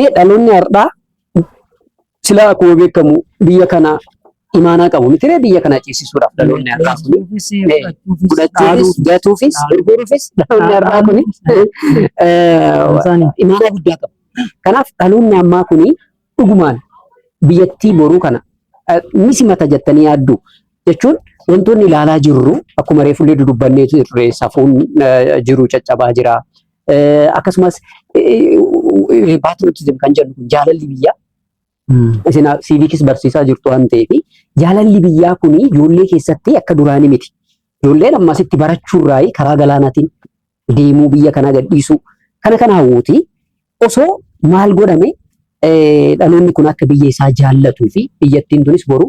Mee dhaloonni har'aa sila akkuma beekamu biyya kana imaanaa qabu mitiree biyya kana ceesisuudhaaf dhaloonni har'aa kun fudhachuufis, gatuufis, gurguruufis dhaloonni har'aa kun imaanaa guddaa qabu. Kanaaf dhaloonni ammaa kun dhugumaan biyyattii boruu kana ni simata jettanii yaaddu jechuun, wantoonni ilaalaa jirru akkuma reefullee dudubbannee turre, safuun jiru caccabaa jira. Akkasumas patriotism kan jennu kun, jaalalli biyyaa, isin civics barsiisaa jirtu waan ta'eef, jaalalli biyyaa kun ijoollee keessatti akka duraanii miti. Ijoolleen ammasitti barachuurraa karaa galaanaatiin deemuu, biyya kanaa gadhiisuu kana kana hawwuuti. Osoo maal godhame dhaloonni kun akka biyya isaa jaallatuu fi biyyattiin tunis boru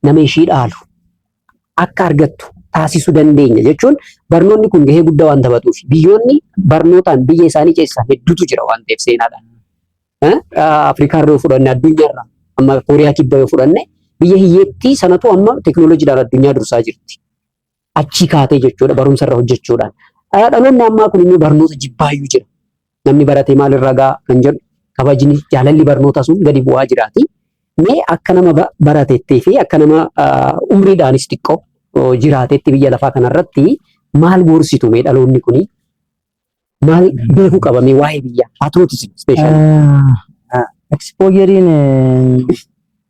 nama ishii dhaalu akka argattu taasisuu dandeenya jechuun, barnoonni kun gahee guddaa waan taphatuuf, biyyoonni barnootaan biyya isaanii ceesisan hedduutu jira waan ta'eef seenaadhaan. Afrikaa irra yoo fudhanne, addunyaarra amma Kooriyaa Kibbaa yoo fudhanne, biyya hiyyeettii sanatu amma teekinooloojiidhaan addunyaa dursaa jirti. Achii kaatee jechuudha, barumsa irra hojjechuudhaan. Dhaloonni ammaa kun immoo barnoota jibbaayyuu jira. Namni baratee maalirra ga'a kan jedhu, kabajni jaalalli barnoota sun gadi bu'aa jiraati. Mee akka nama baratettee fi akka nama umriidhaanis xiqqoo jiraatetti biyya lafaa kanarratti maal gorsitu? Mee dhaloonni kuni maal beekuu qaba mee waa'ee biyyaa, patriotism especially? Exposureiin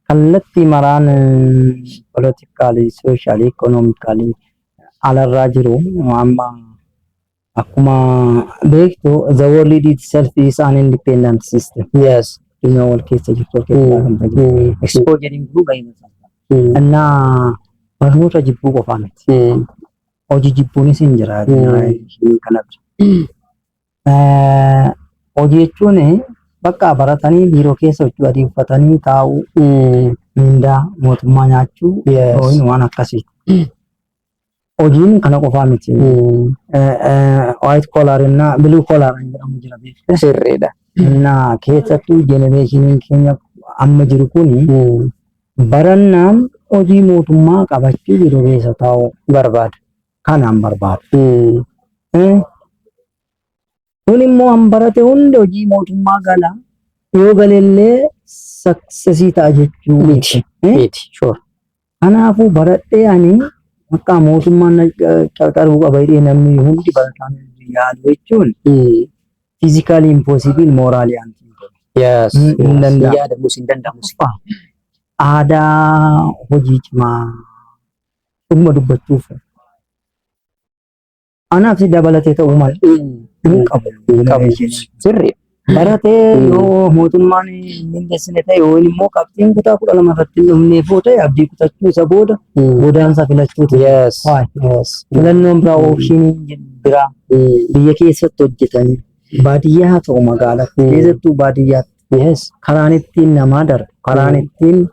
kallattii maraan political, social, economical alarraa jiru amma akkuma beektu, the world itself is an independent system. Addunyaa wal keessa jirtu, wal keessa kan jirtu. Exposureiin kun gahee mataa isaa. Innaa barnoota jibbuu qofaa miti. Hojii jibbuunis hin jira kana bira. Hojii jechuun bakka baratanii biiroo keessa huccuu adii uffatanii taa'uu, mindaa mootummaa nyaachuu, waan akkasii. Hojiin kana qofaa miti. White collar innaa blue collar jedhamu jira, beekte. Innaa keessattuu generationiin keenya amma jiru kuni barannaan hojii mootummaa qabachuu, biiroo keessa taa'uu barbaada. Kanaan barbaadu. Kun immoo han barate hundi hojii mootummaa gala. Yoo galellee success ta'a jechuu miti. Miti. Sure. Kanaafuu baradhee ani bakka mootummaan na qarqaruu qaba jedhee namni hundi barataan hundi yaadu jechuun physically impossible, morally unthinkable. Hin danda'amu. Yaadamus hin danda'amus. Aadaa hojii cimaa dhuguma dubbachuuf anaaf si dabalatee ta'uu malee hin qabu. Hin qabu. Sirrii. Baratee yoo mootummaan hin mindeessine ta'e yookiin immoo qabxiin kutaa 12 irratti hin dhumneef yoo ta'e, abdii kutachuu, isa booda godaansa filachuutu. Why? Filannoon biraa, optioniin biraa biyya keessatti hojjetanii, baadiyyaa haa ta'u magaalaatti, keessattuu baadiyyaatti karaan ittiin namaa darbu, karaan ittiin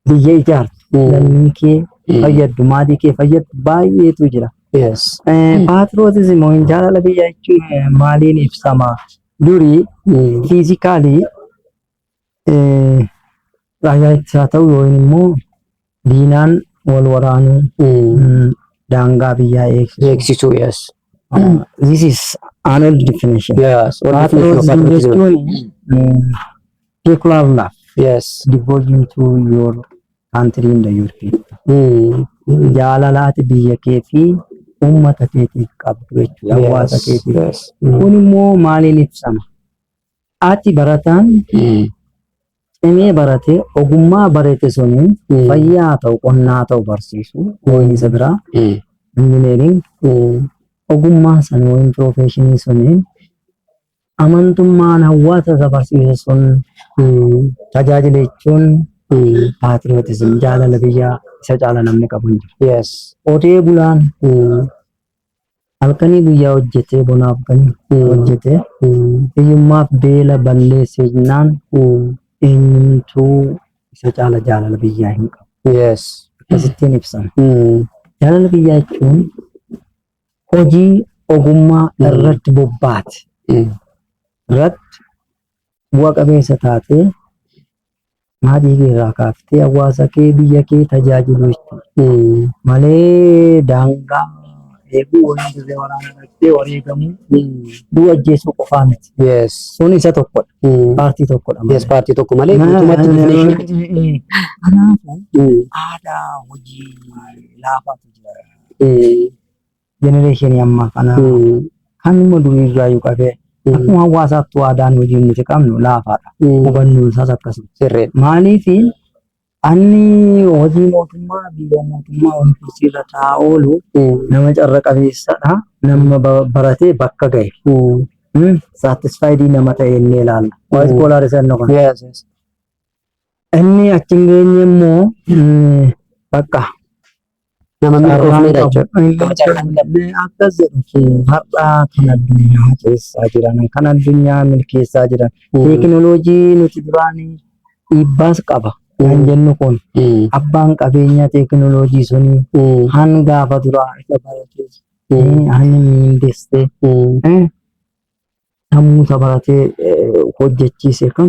biyya ijaartu, lammii kee fayyaddu, maatii kee fayyaddu baay'eetu jira. Patriotism yookiin jaalala biyyaa jechuun maaliin ibsama? Durii physically raayyaa ittisaa ta'u yookiin immoo diinaan wal waraanuu, daangaa biyyaa eegsisuu. Eegsisuu, yes. This is an old definition. Yes. Old definition of Patriotism patriotism. jechuun secular love, devotion to your country and your people. Jaalalaati biyya kee fi uummata keetiif qabdu jechuudha. Hawaasa keetiif. Kun immoo maaliin ibsama? Ati barataan cimee baratee ogummaa barate suniin fayyaa haa ta'u, qonnaa haa ta'u, barsiisuu yookiin isa biraa engineering, ogummaa sana yookiin professionii suniin amantummaan hawaasa isa barsiise sun tajaajila jechuun patriotism, jaalala biyyaa isa caala namni qabu hin jiru. Qotee bulaan halkanii guyyaa hojjetee, bonaaf gani hojjetee, hiyyummaaf beela balleessee jennaan, eenyumtuu isa caala jaalala biyyaa hin qabu. Akkasittiin ibsama. Jaalala biyyaa jechuun hojii ogummaa irratti bobbaate irratti bu'a qabeessa taatee, maatii kee irraa kaaftee hawaasa kee, biyya kee tajaajilu jechuudha. Malee daangaa Eeguu waliin dirree waraanaa dhaqxee wareegamuu, du'a ajjeesuu qofaa miti. Sun isa tokkodha. Paartii tokkodha Yes, malee. Paartii tokko malee guutummaatti definition miti. Kanaafuu aadaa hojii laafaatu jira. Generation ammaa kana kanuma durii irraa qabee akkuma hawaasaattuu aadaan hojii nuti qabnu laafaadha. Hubannoon isaas akkasuma. Maaliif anni hojii mootummaa, biiroo mootummaa wal kursiirra taa'aa oolu nama carra qabeessadha. Nama baratee bakka gahe. Satisfied nama ta'e inni ilaalla. White collar isa inni kun. Inni achi hin geenye immoo bakka Nama carraan milkoofnedha qabu. jechuudha. Nama carraa hin qabne. Akkas jedhu. Har'a kan addunyaa keessaa jiran, kan addunyaa milkeessaa jiran, teekinooloojii nuti duraan dhiibbaas qaba kan jennu kun, abbaan qabeenyaa teekinooloojii suni hangaafa duraa isa baratee, hanni miindessee, sammuu isa baratee hojjechiise kan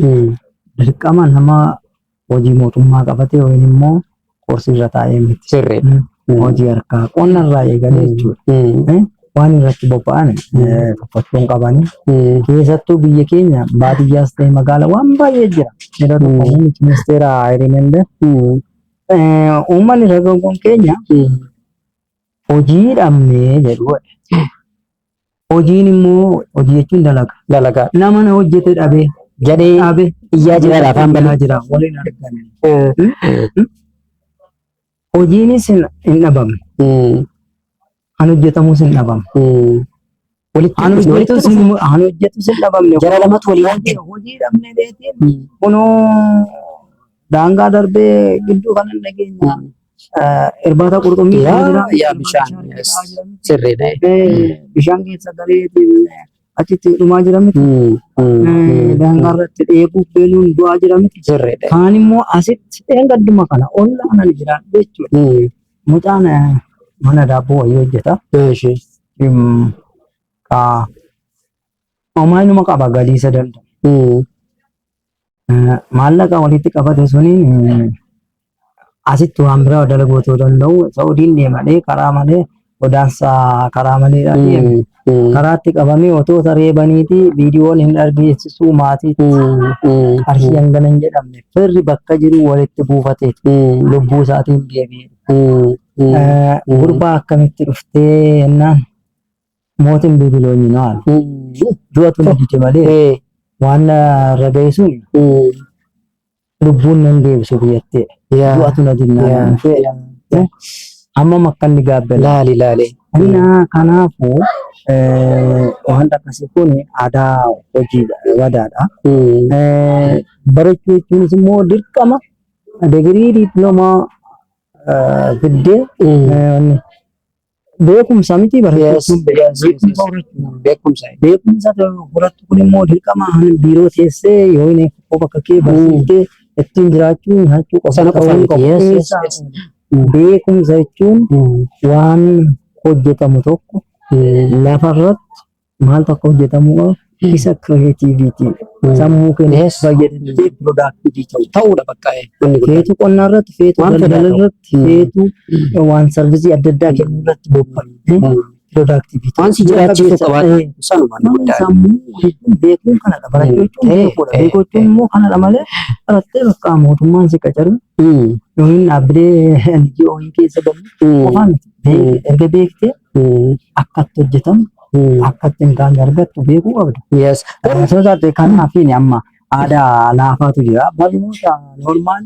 dirqama nama hojii mootummaa qabatee yookiin immoo korsiirra taa'ee miti. Hojii harkaa qonna irraa eegalee jechuudha. Waan irratti bobba'an tuffachuu hin qabanii. Keessattuu biyya keenya baadiyyaas ta'e magaala waan baay'ee jira. Yeroo tokko muummichi ministeera, I remember, uummanni dargaggoon keenya hojii dhabnee jedhu. Hojiin immoo, hojii jechuun dalaga. Dalagaa. Nama na hojjete dhabee Jedhee dhabe iyyaa jira afaan iyyaa banee. Jira, waliin arganne. Hojiinis hin dhabamne. Kan hojjetamus hin dhabamne. Walitti Kan dhufne, walitti hojjetus dhufne. Kan hojjetus hin dhabamne. Jara lamatu walii hojjete. Hojii dhabne beetiin kunoo daangaa darbee gidduu kan hin dhageenya. Irbaata qurxummii jira. Yaa, bishaan. Sirriidha. Bishaan keessa galee achitti dhumaa jira miti. Daangaa irratti dheebuu beeluun du'aa jira miti. Kaan immoo asitti dheengadduma kana ollaan ani jiraadhu jechuudha. Mucaan mana daabboo wayii hojjeta. Homaa inuma qaba, galii isa danda'u. Maallaqa walitti qabate suniin asitti waan biraa dalaguu otoo danda'u Saa'udiin deemadhee karaa malee, godaansa karaa maleedhaan deeme. Karaatti qabamee otoo reebaniiti viidiyoon hin argisiisuu maatii qarshii hangana hin jedhamne firri bakka jiru walitti buufateeti lubbuu isaatiin deebi'e. Gurbaa akkamitti dhuftee jennaan, mootiin bibiloonyi ነው አለ. Du'atu na dide malee waan irra ga'e sun lubbuun nan deebisu biyyatteedha. Du'atu na dinnaan dhufee hammam akka inni gaabbela. Laali laali. Innaa kanaafuu wanta akkasii kun aadaa hojii badaadha. Barachuu jechuunis immoo dirqama digirii, diipiloomaa fiddee beekumsa miti barachuu jechuun, beekumsa horachuu. Beekumsa. Beekumsa horattu kun immoo dirqama biiroo teessee yoo inni bakka kee barsiiftee ittiin jiraachuu nyaachuu qofa Sana qofa ta'uu miti. qabu. Beekumsa jechuun waan hojjetamu tokko lafarratti maaltu akka hojjetamuu qabu isa creativity sammuu keenya fayyadamtee productive ta'u. Ta'uudha bakka wanni guddaan. Feetu qonnaa irratti, feetu Waan daldala fedhaa ta'u. irratti, feetu waan service adda addaa kennuu irratti bobba'e productive ta'u. Waan si jiraachisuu qabaatu sanuma inni guddaan. Sammuu jechuun beekuun kanadha. Barachuu jechuun beekuudha. Beekuu jechuun immoo kanadha malee barattee bakka mootummaan si qacaru yookiin dhaabbilee NGO keessa galu qofaa miti. Erga beektee akka itti hojjetamu, akka itti hin taane argattu beekuu qabda. Osoo taate kanaaf amma aadaa laafaatu jira. Barnoota normal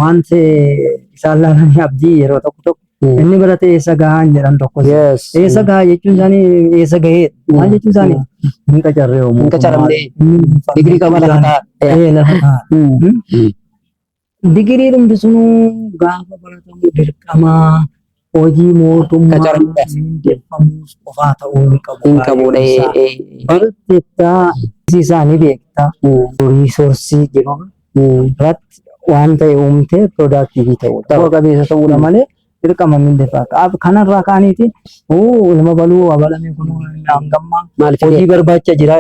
wanti isaan laalanii abdii yeroo tokko tokko inni barate eessa gahaan jedhan tokko. Eessa gahaa jechuun isaanii eessa gahee maal jechuun isaanii hin qacarree. Hin qacaramne. Digirii qaba, lafa taa'a. Ee, lafa taa'a. Digirii dhumti sunuu gaafa baratamu dirqama hojii mootummaa Qacaramuudhaaf. mindeeffamuus qofaa ta'uu hin qabu. Hin qabudha. Baratteettaa isaa ni beektaa, resource jiru irratti waan ta'e uumtee productive ta'uudha. Bu'a qabeessa ta'uudha malee Dirqama mindeeffata. Kanarraa ka'aniiti ilma baluu abalame kun hangammaa Maaliif hojii barbaacha jira.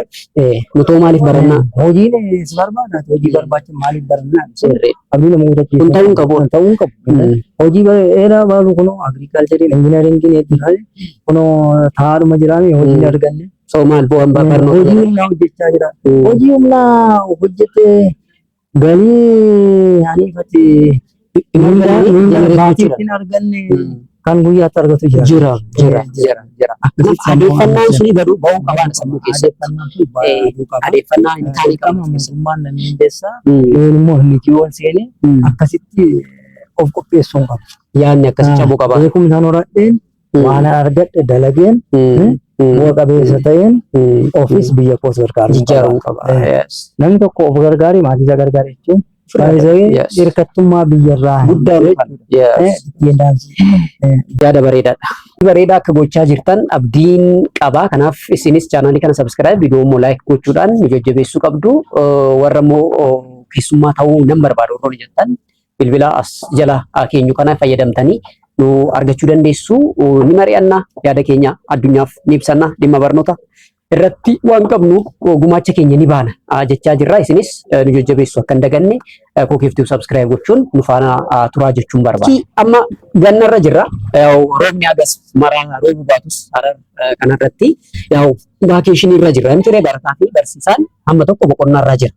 Nutoo maaliif barannaa? Hojiin si barbaada. Hojii barbaacha maaliif barannaa? Sirrii. Abdii nama kutachiisa. Kun ta'uu hin qabu. Kun ta'uu hin qabu. Hojii era baluu kunoo agricultureiin engineeringiin hedduu kunoo taa'aadhuma jiraame hojii hin arganne. So maal bu'aan barnoota? Hojii humnaa hojjechaa jira. Hojii humnaa hojjetee galii haniifati baatii hin arganne kan guyyaatti argatu jira. Jira, jira, jira, jira. Adeeffannaan suni baduu bahuu qabaan sammuu keessatti. Adeeffannaan sun baduu qaba. Adeeffannaa hin taane Dirqama qabu. mootummaan namni hundeessaa yookiin immoo mitiiwwan seenee akkasitti of qopheessuu qaba. Yaadni akkasii cabuu qaba. Beekumsaan horadheen waan argadhe dalageen bu'a qabeessa ta'een ofis biyya koos gargaaruu Jijjiiramuu qaba. Namni tokko of gargaaree maatii isaa gargaaree jechuun baay'ee hirkattummaa biyyarraa Guddaa Yaada bareedaadha. Bareedaa akka gochaa jirtan abdiin qaba. Kanaaf isinis channelii kana subscribe, viidiyoo immoo like gochuudhaan nu jajjabeessuu qabdu. Warra immoo keessummaa ta'uu nan barbaadu warroonni jettan bilbila as jala keenyu kana fayyadamtanii nu argachuu dandeessu. Ni mari'anna, yaada keenya addunyaaf ni ibsanna, dhimma barnoota irratti waan qabnu gumaacha keenya ni baana jechaa jirra. Isinis nu jajjabeessu akka hin daganne kookeeftuu subscribe gochuun nu faana turaa jechuun barbaada. Amma gannarra jirra. Roobni hagas maraa roobuu baatus Harar kanarratti yaa'u vacationii irra jirra. Inni ture barataa fi barsiisaan hamma tokko boqonnaa irra jira.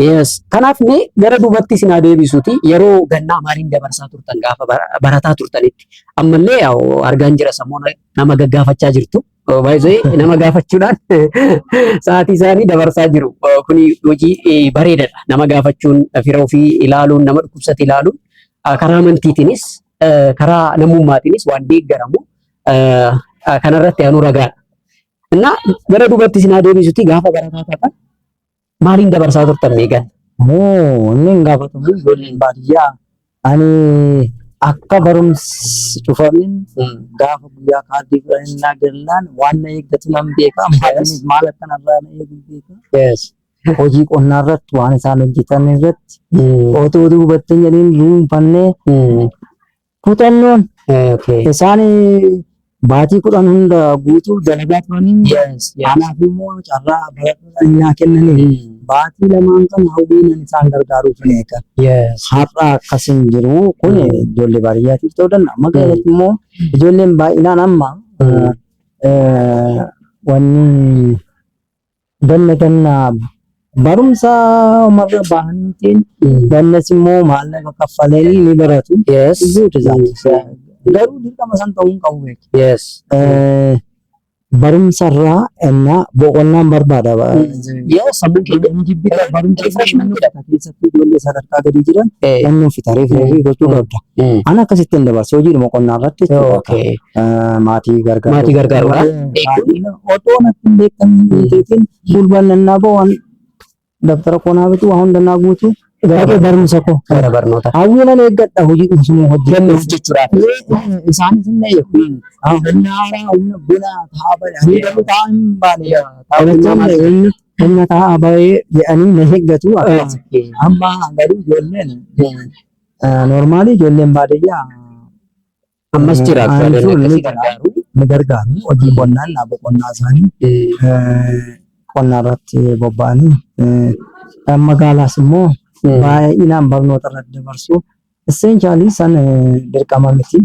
Yes. Kanaaf mee gara duubatti isin haa deebisuuti, yeroo gannaa maaliin dabarsaa turtan gaafa barataa turtanitti? Ammallee yaa'u argaan jira, sammuu nama gaggaafachaa jirtu. Baay'ee nama gaafachuudhaan sa'aatii isaanii dabarsaa jiru. Kuni hojii bareedaadha. Nama gaafachuun, fira ofii ilaaluun, nama dhukkubsate ilaaluun karaa amantiitiinis karaa namummaatiinis waan deeggaramu kanarratti anuu ragaadha. Innaa gara duubatti isin haa deebisuuti, gaafa barataa taatan maaliin dabarsaa turtan meeqan? Moo inni hin gaafatamu, ijoolleen baadiyyaa ani akka barumsi cufamiin gaafa guyyaa kaardii fudhannaa gallaan waan na eeggatu nan beeka. Maaliif maal akka narraa na eegu beeka. Hojii qonnaa irratti waan isaan hojjetan irratti otoo duubatti hin jedhin dhuunfannee kutannoon isaan baatii 10 hunda guutuu dalagaa turanii anaaf immoo carraa baradhuudhaan naa kennanii baatii lamaan kan hawwiinan isaan gargaaruuf hin eegan. Har'a akkas hin jiru, kun ijoollee baadiyyaatiif ta'uu danda'a. Magaalatti immoo ijoolleen baay'inaan amma wanni ganna ganna barumsa marra bahaniitiin gannas immoo maallaqa kaffalanii ni baratu. Good that. Garuu dirqama san ta'uu hin qabu beeku. Barumsarraa innaa boqonnaan barbaada. Yes, sammuun keenya Barumsa refreshment jedhama. Keessattuu ijoollee sadarkaa gadii jiran namni fita refresh gochuu qabda. Ana akkasitti hin dabarse, hojiidhuma qonnaa irratti jechuudha. Maatii gargaaru. Maatii gargaaruudha. Otoo natti hin beekamne fulbaan nannaa ba'u dabtara koo naa bitu, waa hunda naa guutu, dhaqee barumsa koo. Gara barnoota. Hawwii nan eeggadha hojii dhumsumuu hojjechuu. Ganna hojjechuudhaaf. Isaanis hin eegu. Humna haaraa, humna bonaa taa'aa ba'e. Ani garuu taa'aa hin baane. Taphachaa malee humna taa'aa ba'ee jedhanii na eeggatu akkas. Amma garuu ijoolleen normally ijoolleen baadiyyaa Ammas jira I'm sure akkasii ni jira. gargaaru. Ni gargaaru. Hojii qonnaan naa boqonnaa isaanii qonnaa irratti bobba'anii magaalaas immoo baay'inaan barnoota irratti dabarsu. Essentially san dirqama miti.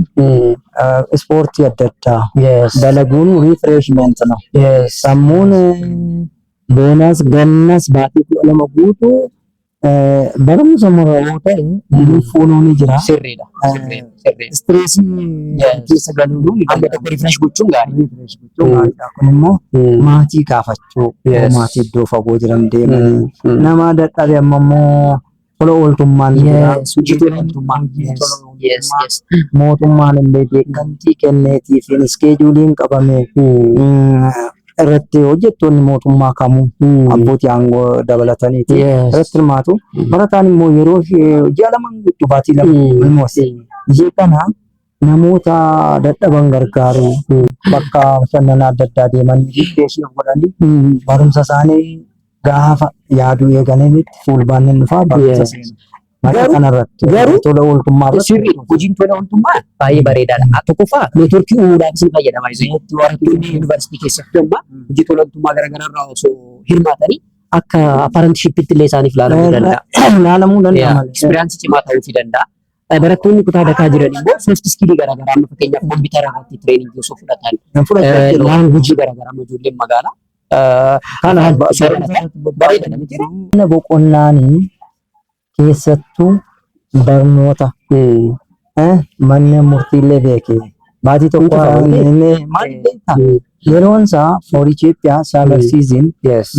Ispoortii adda addaa dalaguun refreshment ነው. Sammuun boonas gannas baatii 12 guutuu barumsa mura yoo ta'e fuunuu ni jira. Sirriidha. Sirriidha. Sirriidha. Stressii keessa galuu ni Amma danda'a. tokko refresh gochuun gaarii. Refresh gochuun gaariidha. Kun immoo maatii gaafachuu, maatii iddoo fagoo jiran deemanii nama dadhabe, amma immoo tola ooltummaan ni jira. Hojii tola ooltummaa. Hojii tola ooltummaa. Mootummaan illee beekamtii kenneetiifiin scheduleiin qabame irratti hojjettoonni mootummaa kamuu abbootii aangoo dabalataniiti irratti hirmaatu. Barataan immoo yeroo ji'a 2 guutuu, baatii 2 almost ishee kana namoota dadhaban gargaaru, bakka bashannanaa adda addaa deemanii refresh godhanii barumsa isaanii gaafa yaaduu eeganitti fulbaanni dhufaa barumsa seenu. Maqaa kanarratti Garuu tola ooltummaa irratti sirrii, hojiin tola ooltummaa baay'ee bareedaadha. Tokkoffaa, networkii uumuudhaaf isin fayyada baay'ee. Barattoonni yuunivarsiitii keessatti amma hojii tola ooltummaa garaagaraa irraa osoo hirmaatanii akka apprenticeshipitti illee isaaniif ilaalamuu danda'a. Ilaalamuu danda'a malee. Experienceii cimaa ta'uufii danda'a. Barattoonni kutaa dakaa jiran immoo soft skillii garaagaraa, amma fakkeenyaaf kompiitara irratti trainingii osoo fudhatan, Kan fudhachaa jiru. Languageii garaagaraa, amma ijoolleen magaalaa Kana osoo baratan bareeda miti. Boqonnaanii keessattuu barnoota manneen murtiillee beeke. Baatii tokko maal beektaa? Yeroon isaa for Ethiopia summer season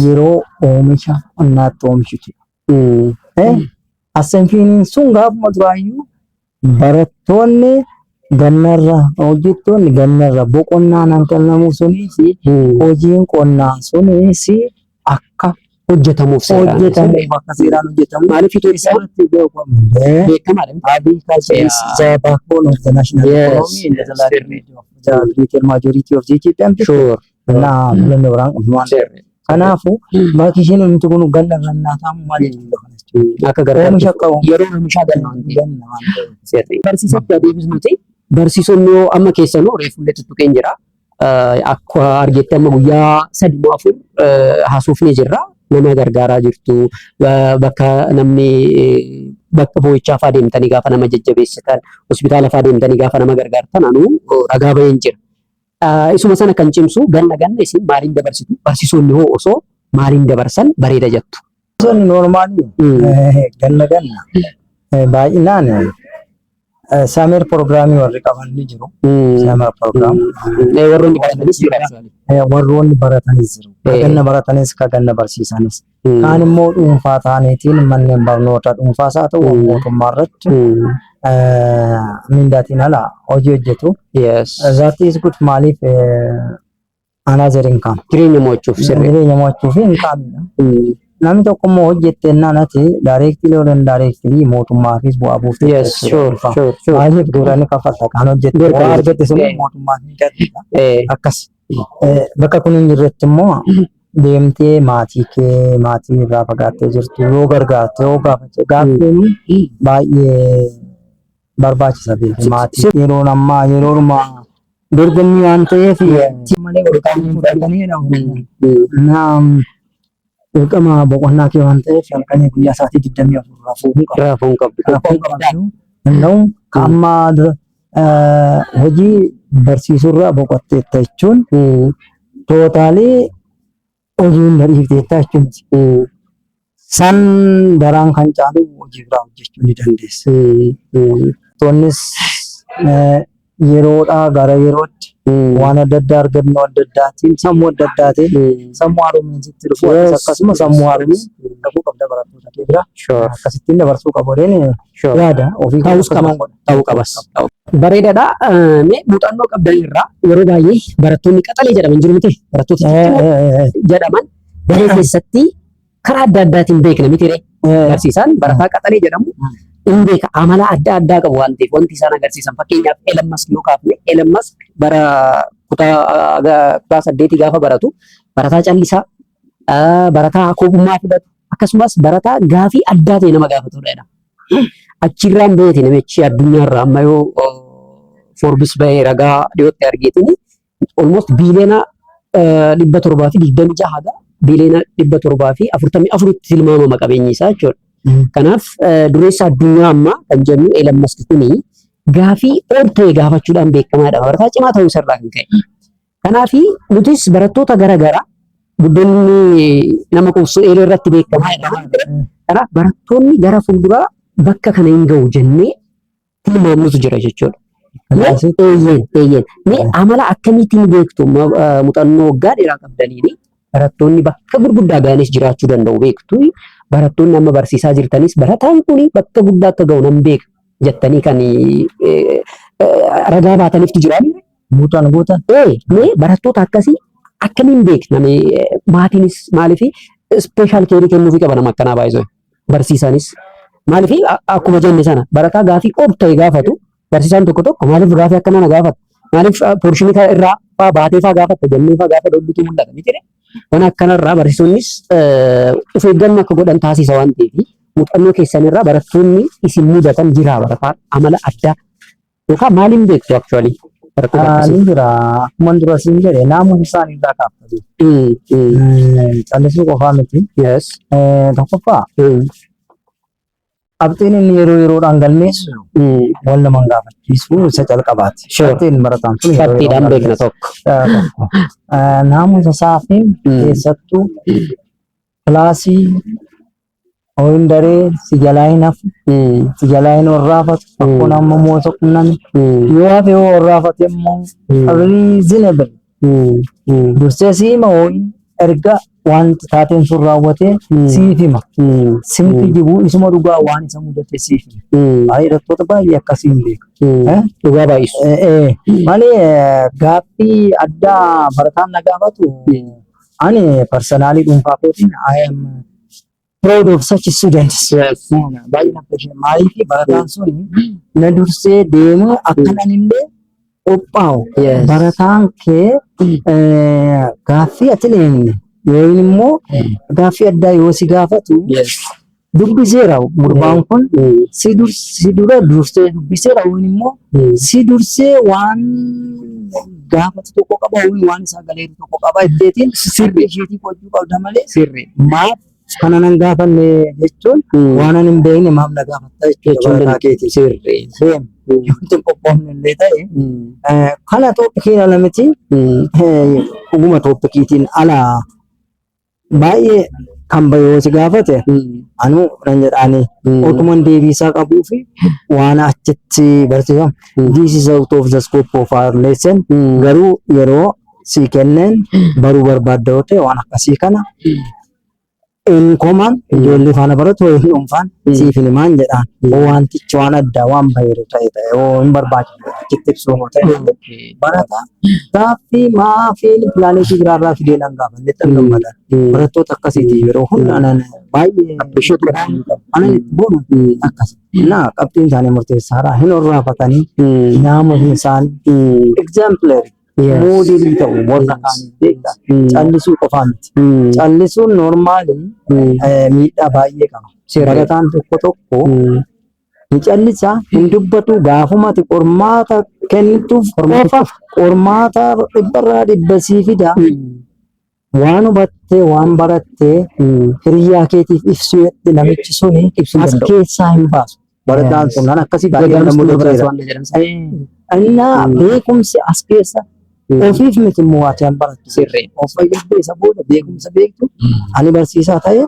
yeroo oomisha qonnaatti oomishitu. Assumptioniin sun gaafuma duraayyuu barattoonni gannarra, hojjettoonni gannarra boqonnaan kan kennamu sunis, hojiin qonnaa sunis akka hojjetamuuf seeraan. Hojjetamuuf, akka seeraan hojjetamu. Maaliif Itoophiyaan Irratti beekamu. beekamaadha. Agriculture is the backbone of the national economy and the livelihood of the greater majority of the Ethiopian people. እና filannoo biraan qabnu waan ta'eef. Kanaafuu bakki isheen nuti kun ganna irra taamu maal jechuudha kana jechuudha. Akka gargaartu. Oomisha qabu. Yeroo oomishaa ganna waan ta'eef. Ganna waan ta'eef. Sirrii. Barsiisatti adeemsifnuti barsiisonni yoo amma keessanuu reefullee tuttuqeen jira. Akka argetti amma guyyaa 3 moo 4 haasofnee jirra. Nama gargaaraa jirtu, bakka namni bakka boo'ichaa fa'aa deemtanii gaafa nama jajjabeessitan, hospitaala fa'aa deemtanii gaafa nama gargaartan anuu ragaa baheen jira. Isuma sana kan cimsu, ganna ganna isin maaliin dabarsitu? Barsiisonni hoo osoo maaliin dabarsan bareeda jettu? Barsiisonni normalii ganna ganna baay'inaan summer programii warri qaban ni jiru. Summer program. Warroonni baratanis jiru. Warroonni baratanis jiru. Ka ganna baratanis, ka ganna barsiisanis. Kaan immoo dhuunfaa ta'aniitiin manneen barnoota dhuunfaas haa ta'u mootummaa irratti mindaatiin ala hojii hojjetu. That is good, maaliif another income. Jireenya mo'achuuf, sirrii. Jireenya mo'achuu fi income. Namni tokko immoo hojjettennaan ati directly or indirectly mootummaafis bu'aa buuftee Yes, sure. Maaliif gibira ni kaffalta, kan hojjette Gibira waa argatte sun mootummaaf ni galcha. Akkas. Bakka kun hin jirretti immoo deemtee maatii kee, maatii irraa fagaattee jirtu yoo gargaarte, yoo gaafatte, gaaffiin baay'ee barbaachisa beeku maatii. Yeroon ammaa yeroodhuma dorgommii waan ta'eef malee ol kaanii fudhatanii dirqama boqonnaa kee waan ta'eef halkanii guyyaa sa'aatii 24 rafuu hin qabu. Rafuu hin qabdu. Rafuu hin qabdu. Danda'u ka amma dura hojii barsiisuurraa boqotteetta jechuun totally hojii hunda dhiifteetta jechuun san daraan kan caalu hojii biraa hojjechuu ni dandeessa. Toonnis yeroodhaa gara yerootti waan adda addaa, argannoo adda addaatiin, sammuu adda addaatiin, sammuu haaromeensitti dhufu, akkasuma sammuu haaromeen dhufuu qabda barattoota kee bira. Akkasittiin dabarsuu qabu jedheen yaada ofii. Ta'us qaba. Ta'uu qabas. Bareedaadha. Mee muuxannoo qabdan irraa, yeroo baay'ee barattoonni qaxalee jedhaman jiru miti? Barattoota ciccimoo jedhaman daree keessatti karaa adda addaatiin beekna miti ree? Barsiisaan barataa qaxalee jedhamu hin beeka, amala adda addaa qabu waan ta'eef wanti isaan agarsiisan, fakkeenyaaf Elon Musk yoo kaafne, Elon Musk bara kutaa 8 gaafa baratu barataa callisaa, barataa kophummaa filatu, akkasumas barataa gaafii addaa ta'e nama gaafatudha jedhama. Achirraan baheeti namichi addunyaarraa amma yoo Forbes bahee ragaa dhiyootti argeetini almost 726 biiliyoona haga 744 biiliyoona tilmaamama qabeenyi isaa jechuudha. Kanaaf dureessa addunyaa ammaa kan jennu Elon Musk kuni gaafii ol ta'e gaafachuudhaan beekamaadha. Barataa cimaa ta'uu isarraa kan ka'e. Kanaaf nutis barattoota gara garaa guddinni nama quubsu eelee irratti beekamaadha. Kanaaf barattoonni gara fuulduraa bakka kana hin ga'u jennee tilmaamnutu jira jechuudha. Eeyyeen. Mee amala akkamiitiin beektu, muuxannoo waggaa dheeraa qabdaniini barattoonni bakka gurguddaa ga'anis jiraachuu danda'u beektu. Barattoonni amma barsiisaa jirtanis barataan kun bakka guddaa akka ga'u nan beeka jettanii kan ragaa baataniiftu jira. Guutaan guutaan. Mee barattoota akkasii akkamiin beekna? Maatiinis maaliif special careii kennuufii qaba nama akkanaa baay'isoo? Barsiisaanis maaliif, akkuma jenne sana, barataa gaafii ol ta'e gaafatu barsiisaan tokko tokko maaliif gaafii akkanaa na gaafata? Maaliif portionii kana irraa faa baatee faa gaafatta jennee faa gaafa dhodhutu mul'ata miti? Waan akkanarraa barsiisonnis of eeggannoo akka godhan taasisa waan ta'eef Muuxannoo keessan irraa barattoonni isin mudatan jira, barataan amala addaa yookaan maaliin beektu actually barattoota akkasii? Ni jira. Akkuma dura siin jedhe, naamusa isaanii irraa kaafatu. Callisuu qofaa miti. Tokkoffaa, qabxiin inni yeroo yeroodhaan galmeessu wal nama hin gaafachiisu, isa calqabaati. Qabxiin barataan sun yeroo Qabxiidhaan yeroon beekna galmeessu. tokko. Tokko. Naamusa isaatiin keessattuu kilaasii hoyin daree si jalaa hin hafu, si jalaa hin warraafatu, rakkoon amma immoo isa qunname. Yoo hafe, yoo warraafate immoo reasonable dursee si hima, hoyin erga wanti taateen sun raawwatee siif hima. Sin kijibuu, isuma dhugaa waan isa mudate siif hima. Baay'ee barattoota baay'ee akkasiin beeka. Eh? Dhugaa baay'isu. Malee gaaffii addaa barataan na gaafatu, ani personally dhuunfaa kootiin I am proud of such students. Baay'ee na appreciate. Maaliif barataan sun na dursee deemee akkanan illee qophaa'u. Barataan kee gaaffii ati hin yookiin immoo gaaffii addaa yoo si gaafatu dubbiseera gurbaan kun, si dura dursee dubbiseera yookiin immoo si dursee waan gaafatu tokko qaba yookiin waan isaa galeeru tokko qaba itteetiin sirrii isheetii gochuu qabda malee maaf kana nan gaafanne jechuun waan ani hin beekne maaf na gaafatta jechuudha Jechuun barataa keetii. Deem, wanti hin qophoofne illee ta'e kana topiciin ala miti, dhuguma topiciitiin ala baay'ee kan bahe yoo si gaafate, anuu nan jedhaani otuman deebiisaa qabuu fi waan achitti barsiifamu "This is out of the scope of our lesson, garuu yeroo si kenneen baruu barbaadda yoo ta'e, waan akkasii kana in common ijoollee faana baratu yookiin dhuunfaan siif hin himaan" jedhaan. Yoo wantichi waan addaa waan baheeru ta'e yoo hin barbaachifne achitti ibsuu yoo ta'e malee, barataa gaaffii maafiin pilaanetii biraarraa fidee nan gaafanne tan gammadan. Barattoota akkasiiti yeroo hunda anan baay'ee Appreciate godhuu. Anan itti boonu akkas. Na qabxiin isaanii murteessaadha. Hin horraafatanii, naamusni isaanii exemplary, moodelii ta'u warra kaaniif beektaa. Callisuu qofaa miti. Callisuun normally miidhaa baay'ee qaba. Barataan tokko tokko ni callisa, hin dubbatu, gaafuma ati qormaata kennituuf qofa qormaata 100% sii fida. Waan hubattee, waan barattee hiriyyaa keetiif ibsuu jedhe, namichi suni Ibsuu hin as danda'u. keessaa hin baasu. Barataan sun kan akkasii baay'ee nama mudateera. Innaa beekumsi as keessa ofiif miti immoo ati an barattu. Of fayyadde isa booda beekumsa beektu, ani barsiisaa ta'e,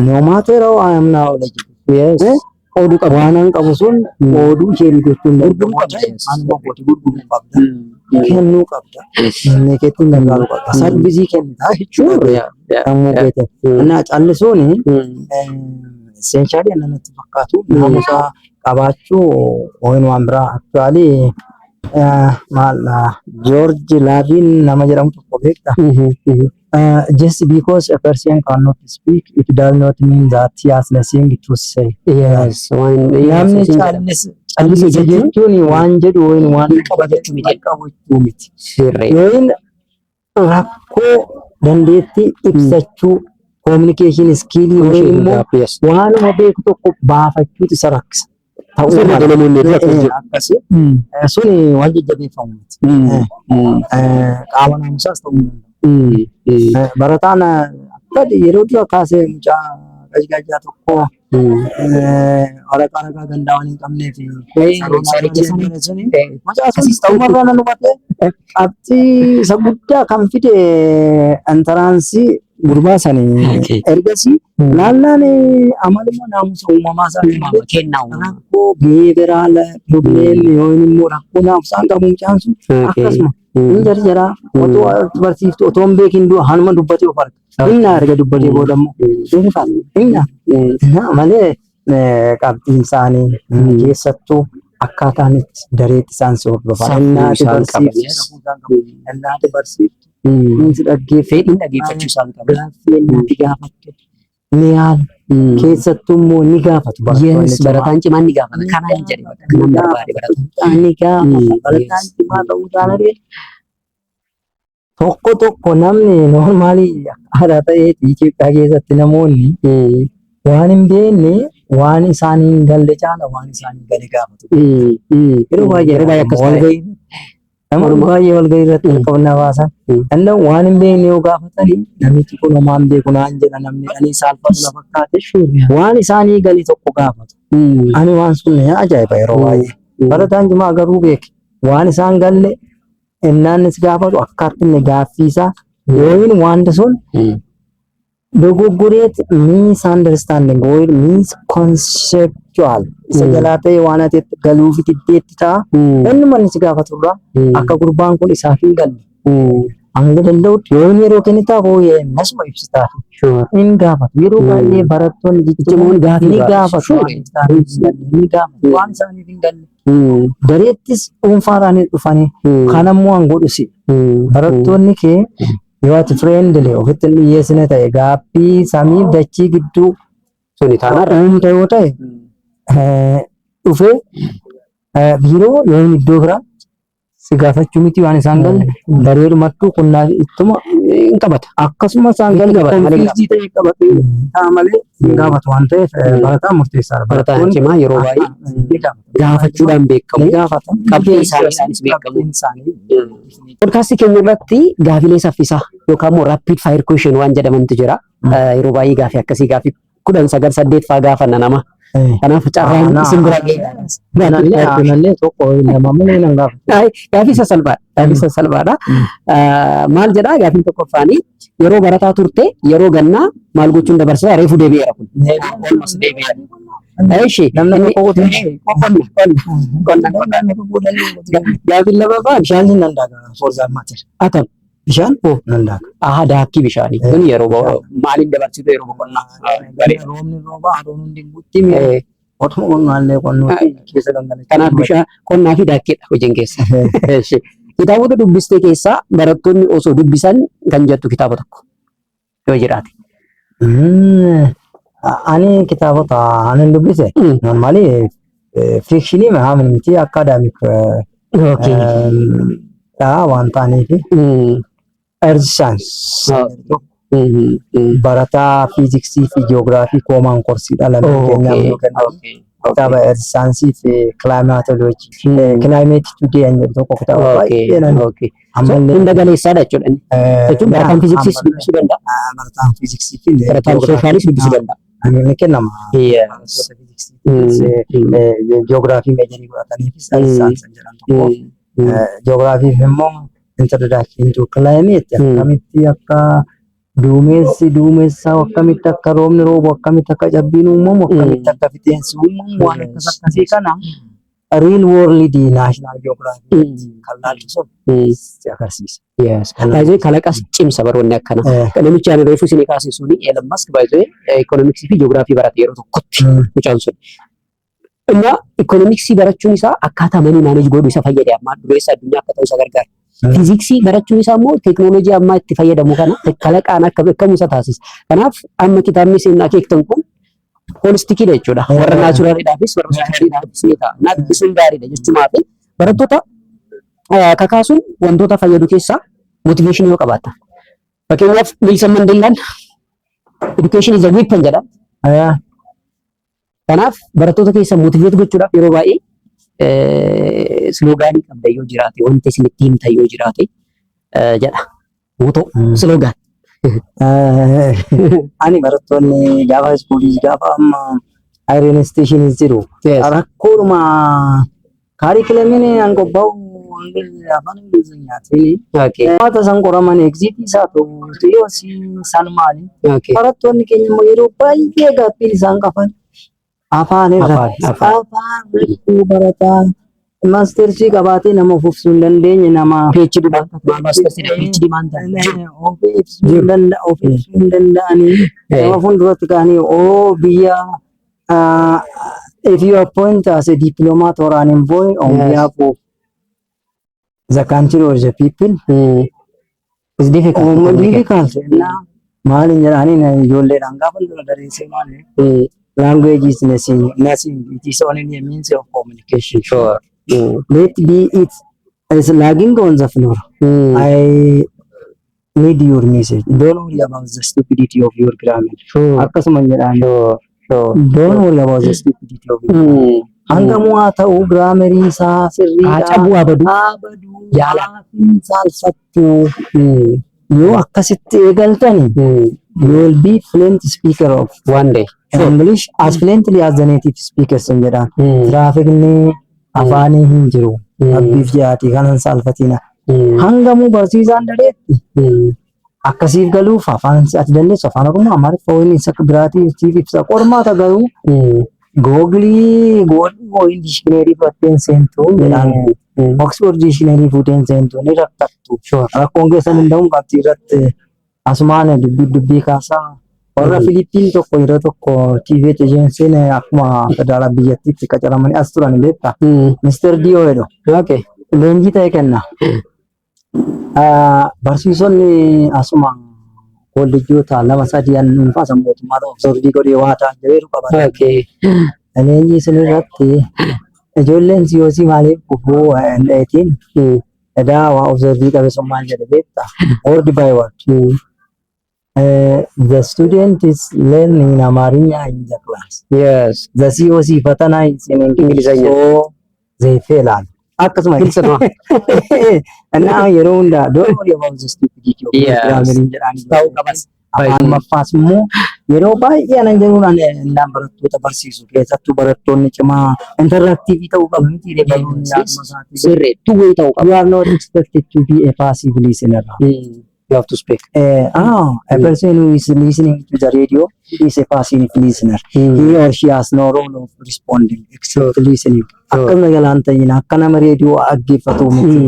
no matter how I am knowledgeable. Qooduu qaba. Waan an qabu sun qooduu isheen gochuun Gurguruu qabda. Anuma kooti gurguruu qabda. Kennuu qabda. Namni keetti gargaaruu qabda. Service kennitaa jechuudha. Sammuu keetiin. Innaa callisuun essentially natti fakkaatu naamusa qabaachuu wayin waan biraa. Actually, maal, George Lavin nama jedhamu tokko beekta. Just because a person cannot speak, it does not mean that he has nothing to say. Yes. Waan Namni callise jechuun waan jedhu wayin waan qaba jechuu miti. Qabu jechuu miti. Sirrii. Yookiin rakkoo dandeettii ibsachuu, communication skill, yookiin immoo waanuma beeku tokko baafachuutu isa rakkisa. Ta'uu Sirrii mala. namoonni hedduu akkas jedhu. Akkasii. Suni waan jajjabeeffamu miti. Qaama naamusaas ta'uu ni danda'a. Barataan akka yeroo dura kaasee mucaa qajqajaa tokko waraqaa ragaa gandaa waan hin qabneef Saricha suni mucaa sun ta'umarraa nan hubate, qabxii isa guddaa kan fide entrance gurbaa sanii. Ergasii laallaan amaluma naamusa uumamaa isaa malee Kennaa uumamaa. Rakkoo behavioral problem yookiin immoo rakkoo naamusaan qabu mucaan sun akkasuma hin jarjaraa, otoo barsiiftu otoo hin beekin hanuma dubbatee of arga. Hinna erga dubbatee booda immoo hinna hinna malee, qabxiin isaanii keessattuu akkaataan itti dareetti isaan si hordofan. Safuu Innaati isaan qaban, barsiiftu, safuu isaan qaban. Innaati barsiiftu, inni si dhaggeeffatu, Fedhiin dhaggeeffachuu isaan qaban. Gaaffii innaati gaafattu ni yaala. Keessattuu immoo ni gaafatu barattoonni Yes, cimaa. barataan cimaan ni gaafata. Kanaan jedhe bakka kanan barbaade barataan. Ni gaafata. Barataan cimaa ta'uu isaa tokko tokko namni normally aadaa ta'eeti Itoophiyaa keessatti namoonni Waan hin beekne, waan isaan hin galle caala waan isaan hin gale gaafatu. Yeroo baay'ee Yeroo baay'ee akkas ta'e. Walgahii namoonni baay'ee walgahii irratti qabannaa baasan. Danda'u waan hin beekne yoo gaafatanii, namichi kun homaa hin beeku naan jedha namni ani saalfatu na fakkaate. Waan isaanii gale tokko gaafatu. Ani waan sun ajaa'iba yeroo baay'ee. Barataan cimaa garuu beeke waan isaan galle innaannis gaafatu akkaatti inni gaaffii isaa yooyin wanta sun dogoggoreet misunderstanding or misconceptual isa jalaa ta'e waan ati itti galuufi diddeetti ta'a. Inni manni si gaafatu irraa akka gurbaan kun isaaf hin galle hanga danda'utti yoo inni yeroo kennitaaf ooyee nasuma ibsitaaf hin gaafatu. Yeroo baay'ee barattoonni Ciccimoon gaafii ni gaafatu. gaafatu, waan isaaniif hin galle ni gaafatu, waan isaaniif hin galle. Dareettis dhuunfaadhaan dhufanii kan ammoo an godhusi. Barattoonni kee yoo ati friendly ofitti hin dhiyyeessine ta'e, gaaffii samiif dachii gidduu Suni taanaan uumte yoo ta'e, dhufee biiroo yoo inni iddoo biraa si gaafachuu miti, waan isaan galle dareerumattuu qunnaa ittuma hin qabata. Akkasuma isaan galle qabata malee. Confused ta'e qabatee ta'a malee hin gaafatu waan ta'eef, barataan murteessaadha. Barataan cimaa yeroo baay'ee ni gaafatu. Gaafachuudhaan beekamu. Ni gaafata. Qabxiin isaaniidhaanis beekamu. Qabxiin isaanii. Podcastii keenya irratti gaafilee saffisaa yookaan immoo rapid fire question waan jedhamantu jira. Yeroo baay'ee gaafii akkasii gaafii 19 8 fa'aa gaafanna nama. Kanaaf carraan isin bira ga'e. Kanallee tokko lama malee nan gaafatu. Gaafii sasalphaadha. Gaafii sasalphaadha. Maal jedhaa gaafiin tokkoffaanii? Yeroo barataa turte, yeroo gannaa maal gochuun dabarsitaa? Reefu deebi'eera kun. Almost deebi'eera. Eshi. Namni tokko qotuu Qonna, qonna, qonna, qonna. Gaafiin lammaffaan Bishaan nan daaka, for that matter. Atam. Bishaan nan daaka. Aha, daakkii bishaanii. Kun yeroo maaliin dabarsitu yeroo boqonnaa? Bareeda. Roobni rooba, aduun hundi guutti, otuma qonnaallee qonnuu keessa gangalachaa. Kanaaf bishaan qonnaa fi daakkeedha hojiin keessa. Eshi. Kitaabota dubbiste keessaa barattoonni osoo dubbisan kan jettu kitaaba tokko yoo jiraate. Ani kitaabota ani dubbise normally fictionii haa miti, academic dha waan ta'aniif, earth science barataa fiiziksii fi jiyoogiraafii common courseiidha lameen keenyaaf nu kennamu. Kitaaba earth science fi climatology, Climate Today an jedhu tokko kitaaba baay'ee nan ammallee Hunda galeessaadha jechuudha inni. Jechuun barataan fiiziksiis dubbisuu danda'a. Barataan fiiziksii fi Barataan socialis dubbisuu danda'a. Ni kennama. Barattoota fiiziksii fi jiyoogiraafii majorii godhataniifis earth science an jedhan tokko. Jiyoogiraafiif immoo Introduction to Climate, akkamitti akka duumessi duumessaa, akkamitti akka roobni roobu, akkamitti akka cabbiin uumamu, akkamitti akka fixeensi uumamu, waan akkas akkasii kana real world National Geography kan laaltu sun si agarsiisa. Yes. Baay'ee kalaqas cimsa baroonni akkana. Namichi ani reefu isinii kaase suni, Elon Musk, baay'ee ikoonomiksii fi jiyoogiraafii barate yeroo tokkotti mucaan sun. Innaa ikoonomiksii barachuun isaa akkaataa money manage godhu isa fayyade, ammaa dureessa addunyaa akka ta'u isa gargaara. Fiiziksii barachuun isaa immoo teeknooloojii ammaa itti fayyadamu kana kalaqaan akka beekamu isa taasisa. Kanaaf amma kitaabni isin akeektan kun holisticiidha jechuudha. Warra naturaliidhaafis warra socialiidhaafis ni ta'a. Naaf dubbisuun gaariidha jechuumaa fi barattoota kakaasuun wantoota fayyadu keessaa motivationii yoo qabaatan. Fakkeenyaaf Nelson Mandeellaan "Education is a weapon" jedha. Kanaaf barattoota keessa motivate gochuudhaaf yeroo baay'ee sloganii qabda yoo jiraate, wanti isin itti himtan yoo jiraate jedha. Motto, slogan. Ani barattoonni gaafa schoolii, gaafa amma higher institutionis jiru, rakkoodhuma curriculumiin an qophaa'u afaan Ingilizinyaatiin wanta san qoraman exitii isaa ta'u yoo san maali, barattoonni keenya immoo yeroo baay'ee gaaffiin isaan qaban afaan irratti, Afaan. Afaan rakkoo barataa mastersii qabaatee nama of ibsuu hin dandeenye, nama PhD mastersii, PhD maan ta'an. Of ibsuu hin of ibsuu hin danda'anii nama fuulduratti ka'anii oo biyya if you appoint as a diplomat or an envoy on behalf of the country or the people, It's difficult to oh, communicate. Difficult. Na maal jedhanii ijoolleedhaan gaafa dura dareessee maali, language is nothing, nothing. It is only a means of communication. Let be it is lagging on the floor. I need your message. Don't worry about the stupidity of your grammar. Akkasuma jedhaan. Don't worry about the stupidity of it. Hanga haa ta'u grammarii isaa sirriidha. Haa cabuu haa baduu. Haa baduu. Yaala. Hin saalfattu. Yoo akkasitti eegaltani, you will be fluent speaker of One day. English as fluently as the native speakers hin jedhaan. Tiraafikni afaanii hin jiru. Rabbiif jedhaati kanan saalfatina. Hangamuu barsiisaan dareetti akkasiif galuuf afaan ati dandeessu Afaan Oromoo, Amaariffa wayii isa biraatii siif ibsa. Qormaata garuu Google godhu, dictionary fudhatteen seentu jedhaan. Oxford dictionary fuuteen seentu ni rakkattu. Rakkoon keessan hin ta'uun qabxii irratti asumaan dubbii dubbii kaasaa. Warra Filiippiin tokko yeroo tokko TVH agencyn akkuma federaala biyyattiitti qacaramanii as turan beektaa? Mister Dio jedhu. Leenjii ta'e kenna. Barsiisonni asuma kolleejjota lama sadii dhuunfaa san mootummaa observe godhee waa ta'an jedheeru qabata. Leenjii isin irratti ijoolleen COC maaliif kufuu hin edaa waa observe qabe sun maal jedhe beektaa? Word by word. The student is learning Amarinya in the class. The COC ፈተና is in English. እንግሊዘኛ። So they fail. Akkasuma. ግልጽ ነው። እና yeroo hundaa don't worry about the stupidity of grammar jedhaan. Ta'uu qabas. Afaan maffaas immoo yeroo baay'ee anan jedhuun ani innaan barattoota barsiisu keessattuu barattoonni cimaa interactive ta'uu qaba miti barnoonni yaaduma isaatii. Sirrii two-way ta'uu qaba. You are not expected to be a passive listener. You have to speak. A person who is listening to the radio is a passive listener. He or she has no role of responding except listening. Akkasuma jalaan ta'in akka nama reediyoo dhaggeeffatu miti.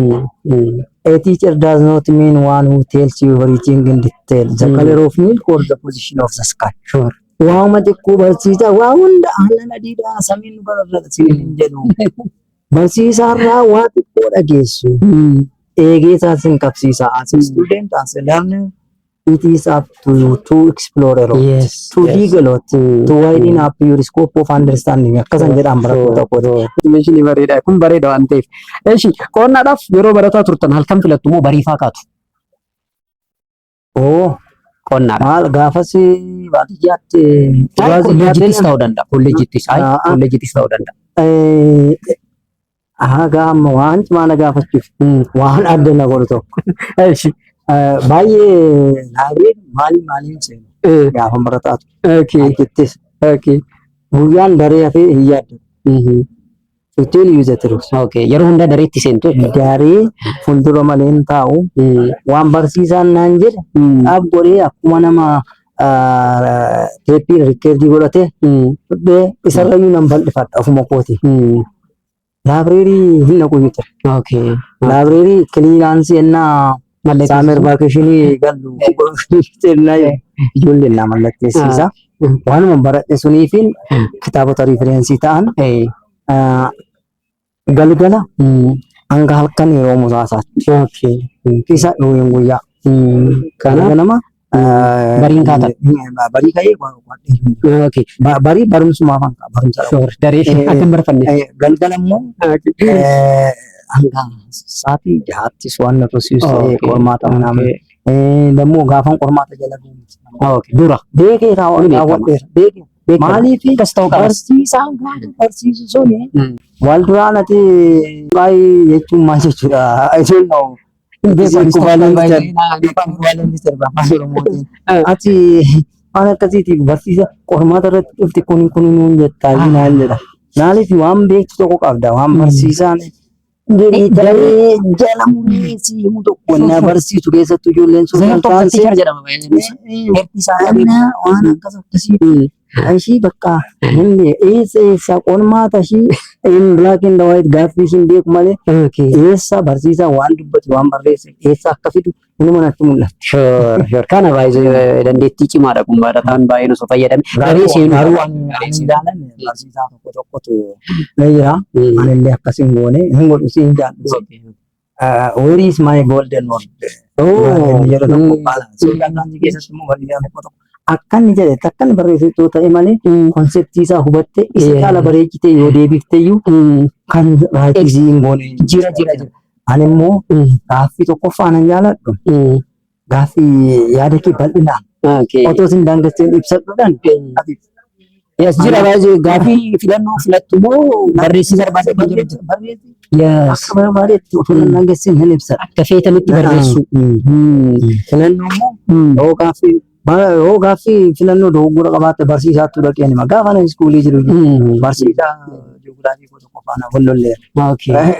A teacher does not mean one who tells you everything in detail, the color of milk or the position of the sky. Waama xiqqoo barsiisaa waa hunda aannan adiidha samiin nu gararra siin hin jedhu. Barsiisaarraa waa xiqqoo dhageessu. Eegee isaa sin qabsiisa. As a student, as a learner, it is up to you to explore a lot, to dig a lot, to widen up your scope of understanding. Akkasan jedhaan barattoota kooti. Meeshaan bareeda kun bareeda waan ta'eef. Eshi, qo'annaadhaaf yeroo barataa turtan halkan filattu moo bariifaa kaatu? Oo, Qonnaadhaaf. Maal gaafas baadiyyaatti Kolleejjittis ta'uu danda'a. Kolleejjittis. Kolleejjittis ta'uu danda'a. Haga amma waan cimaa na gaafachuuf waan adda na godhu tokko. Eshi. Baay'ee library maaliin maaliin seenu gaafa barataa ture. Achittis guyyaan daree hafee hin yaaddu. To tell you the truth. Okay. Yeroo hundaa dareetti seentu jechuudha. Daree fuuldura malee hin taa'u. Waan barsiisaan naan jedhe dhaab godhee akkuma nama tape record godhate fudhee isarrayyuu nan bal'ifadha ofuma kooti. Library hin naqu ture. Library clearance ennaa summer vacation gallu ennaa ijoolleen naa mallatteessiisa. Waanuma baradhe suniifin kitaabota reference ta'an galgala hanga halkan yeroo muraasaatti. Isa yookiin guyyaa. Kanaaf Ganama bariin kaatan. Barii ka'ee barii barumsumaaf hanga barumsa. Sure. Daree akka hin barfanne. Galgala immoo hanga sa'aatii 6ttis waan na tursiisu ta'e qormaata ምናምን ደግሞ gaafan qormaata jala deemu. Dura. Beekee raawwadheera. Beekee. Maaliif Akkas ta'uu qaba. Barsiisaan gaafa barsiisu suni wal duraan ati baay'ee jechuun maal jechuudha? I don't know. Afaan Oromootiin. Ati waan akkasiitiif barsiisa qormaata irratti dhufti kun kun nuun jettaa naan jedha. Maaliif waan beektu tokko qabda waan barsiisaan daree jala muree si himu tokko na barsiisu keessattuu ijoolleen sun Zeer tokko teacher jedhama. Waan akkas akkasii ishii bakka inni eessa eessa qormaata ishii in black and white gaaffii ishiin beeku malee eessa barsiisaa waan dubbatu waan barreesse eessa akka fidu inuma natti mul'ata. Sure. Kana baay'ee dandeettii cimaadha kun barataan baay'een osoo fayyadame. Daree seenuu Garuu ani ilaalan barsiisaa tokko tokkotu ni jira. Anillee akkas hin goone hin godhu si hin jaalladhu. Where is my golden word? Inni jedhu tokko qaala. Suuqii keessatti immoo barsiisaan tokko tokko akka inni jedhe akka inni barreessituu ta'e malee concept isaa hubatte isa caala bareechite yoo deebifte iyyuu kan right hin goone. Jira jira jira. Ani immoo gaaffii tokkoffaa nan jaaladhu. Gaaffii yaada kee bal'inaan otoo isin daangesseen ibsadhuudhaan ati Yes, jira baay'ee gaafii filannoo filattu moo barreessii barbaade kan jedhu. Barreessi Yes. akka barbaadetti otoo nan dhangessin hin ibsa. Akka feetanitti barreessu. Filannoo immoo yoo gaaffii filannoo dogoggora qabaatte barsiisaattu dhaqee nima. Gaafa ani iskuulii jiru barsiisaa ji'oogiraafii koo tokko faana wal lolleera.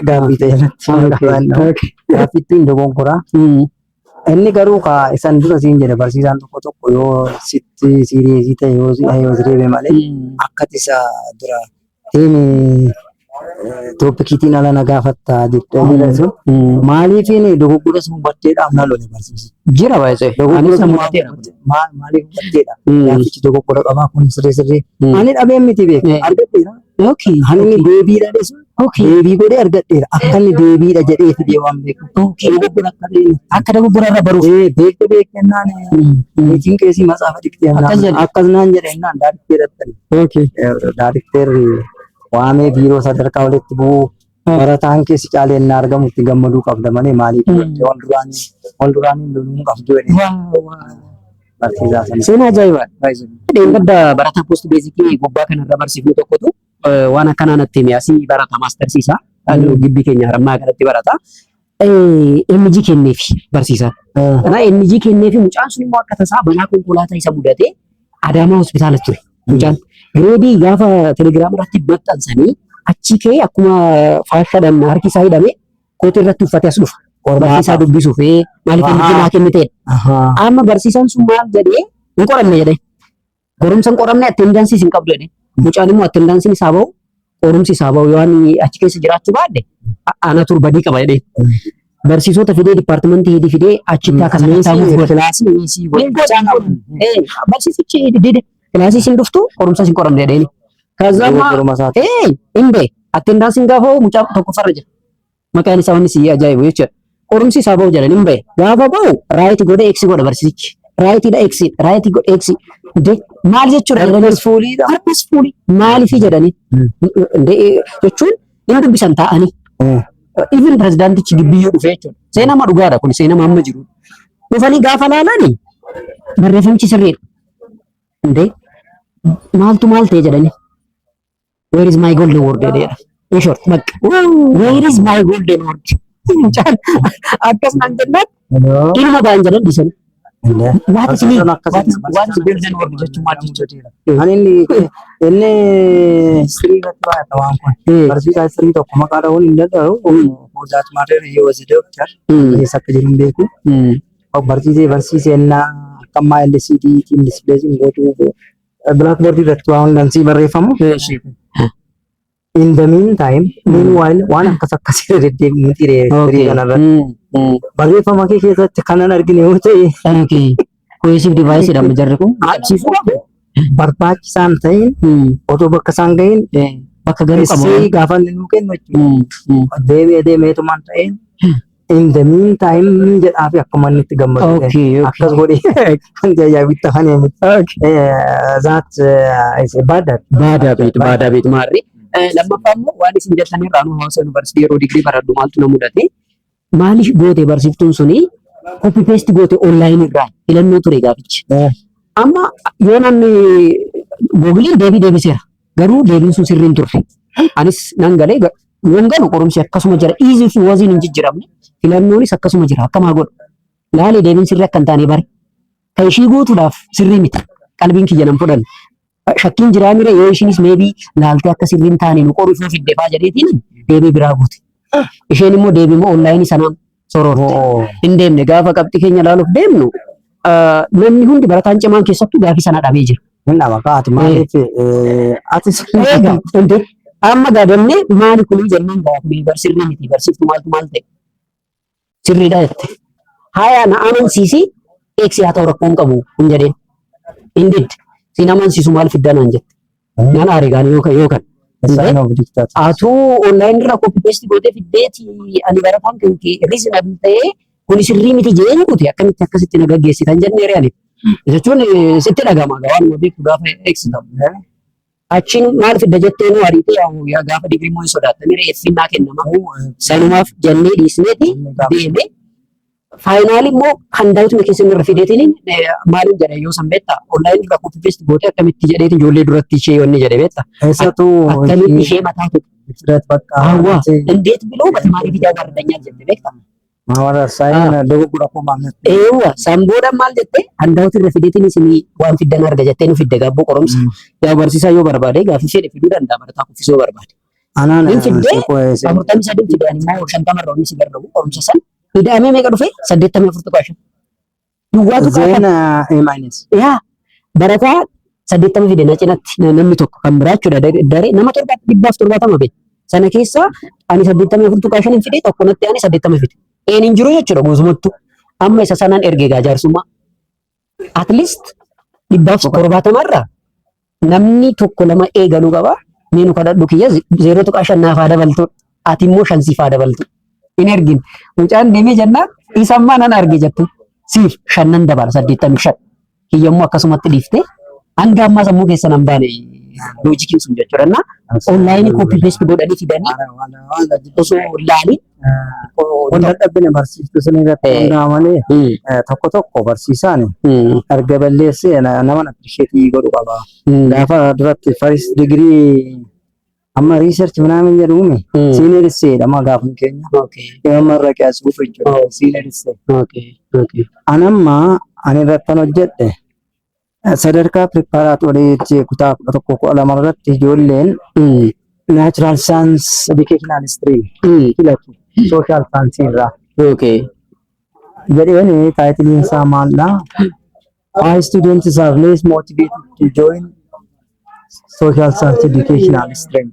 Gaaffii ta'e irratti. Gaaffittiin dogoggoraa. Inni garuu ka isan dura siin jedhe, barsiisaan tokko tokko yoo sitti serious ta'e, yoo si reebe malee akkati isa dura deemi topiciitiin ala na gaafatta jettee jedhe sun maaliifin dogoggora sun hubatteedhaaf na lole barsiisi. Jira baay'ee. Dogoggora Anis sun mudateera. Maaliif hubatteedha? Gaaffichi dogoggora qabaa kun sirrii sirrii. Ani dhabeen miti beeku argadheera. Ani inni deebii dhabe sun deebii godhee argadheera. Akka inni deebiidha jedhee fidee waan beeku. Dogoggora akka ta'e Akka dogoggora irra baruuf. Beekte beekte jennaan niitiin qeesii matsaafa dhiqxee Akkas jedhe. akkas naan jedhe jennaan daarikteeratti daarikteerri waamee biiroo sadarkaa walitti bu'uu barataan keessi caalee inni argamu itti gammaduu qabda malee maaliif wal duraanii loluu hin qabdu jedhee barsiisaa sana. Seenaa ajaa'ibaa. Dheengadda barataa post basic gubbaa kanarra barsiifnu tokkotu waan akkanaa natti hime. Asii barata mastersii isaa. Gibbii keenya harammaa kanatti barata. MG kenneefi barsiisaan. Kana MG kenneefi mucaan sun immoo akka tasaa balaa konkolaataa isa mudate Adaamaa hospitaala ture. Mucaan grade gaafa telegiraama irratti maxxansanii achi ka'ee akkuma faashaadhaan harki isaa hidhame kootii irratti uffatee as dhufa. Barsiisaa dubbisuuf maaliif MG naa kenniteedha. Amma barsiisaan sun maal jedhee, hin qoramne jedhee. Qorumsa hin qoramne, attendance hin qabdu jedhee. Mucaan immoo attendanceiin isaa bahu, qorumsi isaa bahu, yoo ani achi keessa jiraachuu baadhe anatu badii qaba jedhee. Barsiisota fidee, department head fidee achitti akka sakatta'amuuf godhe. Kilaasii miss godhe. Barsiisichi dide, kilaasii isin dhuftu, qorumsa hin qoramne jedheeni. Kazama hin ba'e, attendanceiin gaafa bahu mucaa tokkoffarra jira. Maqaan isaa wanni si ajaa'ibu jechuudha. Qorumsi isaa bahu jedhan, hin ba'e. Gaafa bahu right godhe, X godha barsiisichi. Rightiidha X, right godhe X. Maal jechuudha jedhanii. Purposefullyidha. Purposefully maaliifi jedhanii jechuun hin dubbisan taa'anii. Even pirezidaantichi gibbiyyuu dhufe jechuudha. Seenama dhugaadha kun, seenama amma jiru. Dhufanii gaafa laalani barreeffamichi sirriidha. Indee maaltu maal ta'e jedhanii. "Where is my golden word?" jedheera. In short, bakka. "Where is my golden word?" Mucaan akkas naan jennaan ilma ba'an jedhan dhiisanii. What is mean? What is golden word jechuun maal jechuudha? Ani inni history irratti baay'ata waan kun. Barsiisaa history tokko maqaa dha'uun hin danda'u. For that matter, he was a doctor. Eessa akka jiru hin beeku. Barsiisee barsiisee innaa akka ammaa LCD tiin display gootu, blackboard irratti waan hundaan barreeffamu. In the meantime, meanwhile, waan akkas akkasii irra deddeebi'u tiree history kanarratti. Barreeffama kee keessatti kanan argine yoo ta'e Okay. Cohesive device jedhama jarri kun. Qabsiisuu qabu. Barbaachisaan ta'in otoo bakka isaan gahin Bakka garuu qabu. Essay gaafa inni nuu kennu jechuudha. Deemee deemeetumaan ta'een "in the meantime" jedhaa fi akkuma inni itti gammadu akkas godhee wanti ajaa'ibitti hafanii miti. That is a bad habit. Bad habit, bad habit maarri. Lammaffaa immoo waan isin jettan irraa nu Hawaasa Yuunivarsiitii yeroo digirii baradhu maaltu na mudate? Maaliif goote barsiiftuun suni copy paste goote online irraa filannoo ture gaafichi. Amma yoo namni Googleiin deebii deebiseera. Garuu deebiin sun sirrii hin turre. Anis nan galee, yoon galu qorumsi akkasuma jira. Isii fi wasiin hin jijjiiramne. Filannoonis akkasuma jira. Akkam haa godhu? Laalee deebiin sirrii akka hin taane bare. Kan ishii guutuudhaaf sirrii miti. Qalbiin kiyya nan fudhanne. Shakkiin jiraa mire, yoo ishiinis maybe laaltee akka sirrii hin taane nu qoruuf yoo fidde faa jedheetiin deebii biraa guute. Isheen immoo deebii online sanaan soroorte. Hin deemne. Gaafa qabxii keenya ilaaluuf deemnu namni hundi, barataan cimaan keessattuu, gaafii sana dhabee jira. Hin dhaba kaati, maaliif atis Egaa hundi amma gaadannee maali kunii jennaan, gaafii bar sirrii miti, barsiiftu maaltu maal ta'e sirriidha jette. Haya, na amansiisi, X haa ta'u, rakkoo hin qabu hin jedheen. Hin didde. Siin amansiisu, maal fiddaa naan jette. Nan aare gaanii yoo kan. Sign of dictator. Atuu online irraa copy paste gootee fiddeeti, ani barataan kan kee reasonable ta'ee kuni sirrii miti jeen guute, akkamitti akkasitti na gaggeessitan jennee re'ani. Jechuun sitti dhagama waan beektu gaafa X ta'u. Achiin maal fidda jettee nu ariitee yaa gaafa digirii immoo hin sodaattanii re'ee finnaa kennama. Sanumaaf jennee dhiisneeti deeme. Final immoo kan daawwituma keessa irra fideetiin maaliin jedhe yoo san beektaa, online irraa copy paste gootee akkamitti jedheetiin ijoollee duratti ishee yoonni jedhe beektaa. Eessattuu Akkamitti ishee mataa tokko ብስለት በቃ Hawwa እንዴት ብሎ በተማሪ ፊት ያዋርደኛል jette beektaa. Maawarra dogoggora koo maamilatti. Eewwa, san booda maal jette, handaawwiti irra fideetiin isinii waan fiddan arga jettee nu fidde gaabboo qoromsa. Yaa barsiisaa yoo barbaade gaafii fedhe fiduu danda'a, barataa kuffisuu barbaade. Anaan Hin fiddee 43 fidee, immoo 50 irra inni si gargaaru qoromsa san hidhamee meeqa dhufe? 84.5. Duwwaatu Then A minus. Yaa barataa 80 fide na cinatti namni tokko kan biraa jechuudha, daree nama 770 be. Sana keessa ani 84.5 fide, tokko natti ani 80 fide. Een hin jiru jechuudha guutummattu. Amma isa sanaan erge gaa jaarsummaa. At least 170 irraa namni tokko lama eegaluu qaba. Mee nu kadhadhu, kiyya 0.5 naaf haa dabaltu. Ati immoo shan siif haa dabaltu. Hin ergin. Mucaan deemee jennaan isammaa nan arge jettu. Siif shannan dabala, 85. Kiyya immoo akkasumatti dhiiftee hanga ammaa sammuu keessa nan baane logiciin sun jechuudha. Na online copy paste godhanii fidanii osoo laalin. Wanta dadhabine barsiistuu sun irratti hundaa malee tokko tokko barsiisaan erga balleessee nama appreciate godhu qaba. Gaafa duratti first degree amma research ምናምን jedhuumi senior essay jedhama gaafni keenya. Amma irra qiyaasuuf jechuudha. Senior essay. Anamma ani irrattan hojjedhe sadarkaa preparatoryitti kutaa 11 12 irratti ijoolleen natural science educational stream filatu social science irraa jedheen. Titleiin isaa maaldha? Why students are less motivated to join social science educational stream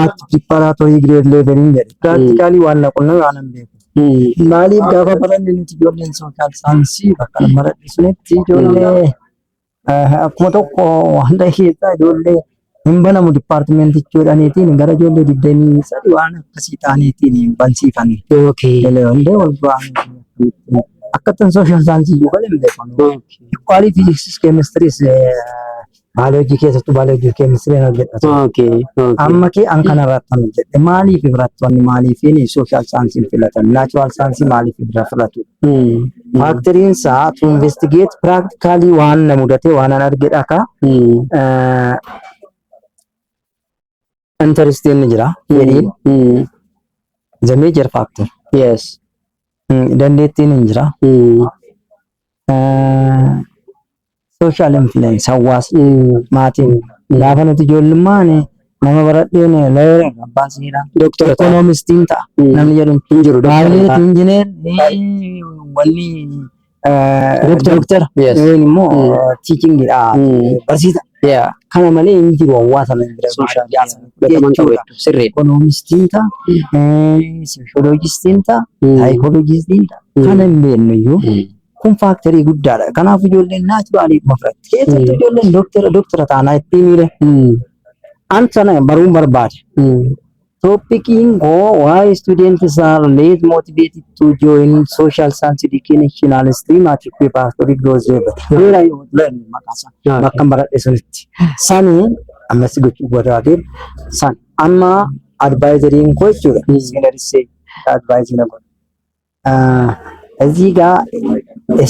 at preparatory grade level hin jedhe. Practically waan na qunname waan hin beeku. Maaliif gaafa baranne nuti ijoolleen social science bakka baradhe sunitti ijoollee akkuma tokko hunda keessaa ijoollee hin banamu departmentichi jedhaniitiin gara ijoollee 23 waan akkasii ta'aniitiin hin bansiifanne. Hundee wal bu'aan akkattan social science iyyuu galee hin beekamu. Equally physics, chemistry, biology, keessattuu biology, chemistry hojjedha. Amma kee an kana irratti hojjedhe, maaliif barattoonni maaliif social science filatan, natural science maaliif bira filatu? Factoriin isaa to investigate practically waan na mudate, waan an argedha ka interest inni jira, fedhiin, the major factor. Dandeettiin hin jira. Social influence, hawaasa, maatiin, gaafa nuti ijoollummaan nama baradheen lawyer, abbaa seeraa, Doktora ta'a. economistiin ta'a namni jedhu Hin jiru. Pilot, engineer, wanni Doktora. doktara yookiin immoo teachingidha, barsiisa. Kana malee hin jiru hawaasa nan bira. Social fudhataman qabu jechuudha. Sirriidha. Economistiin ta'a, sociologistiin ta'a, psychologistiin ta'a, kana hin beeknu iyyuu. Kun factorii guddaadha. Kanaaf ijoolleen naturally dhuma fudhatti. Keessattuu ijoolleen doktara doktara taanaa ittiin miire. An sana baruun barbaade. Topiciin koo why students are less motivated to join social science educational stream at preparatory grade level. Where I would learn maqaa isaa bakka baradhe sunitti. Sani ammas gochuu barbaadeen san amma advisoriin koo jechuudha. Senior essay advisor na godha. እዚህ ጋር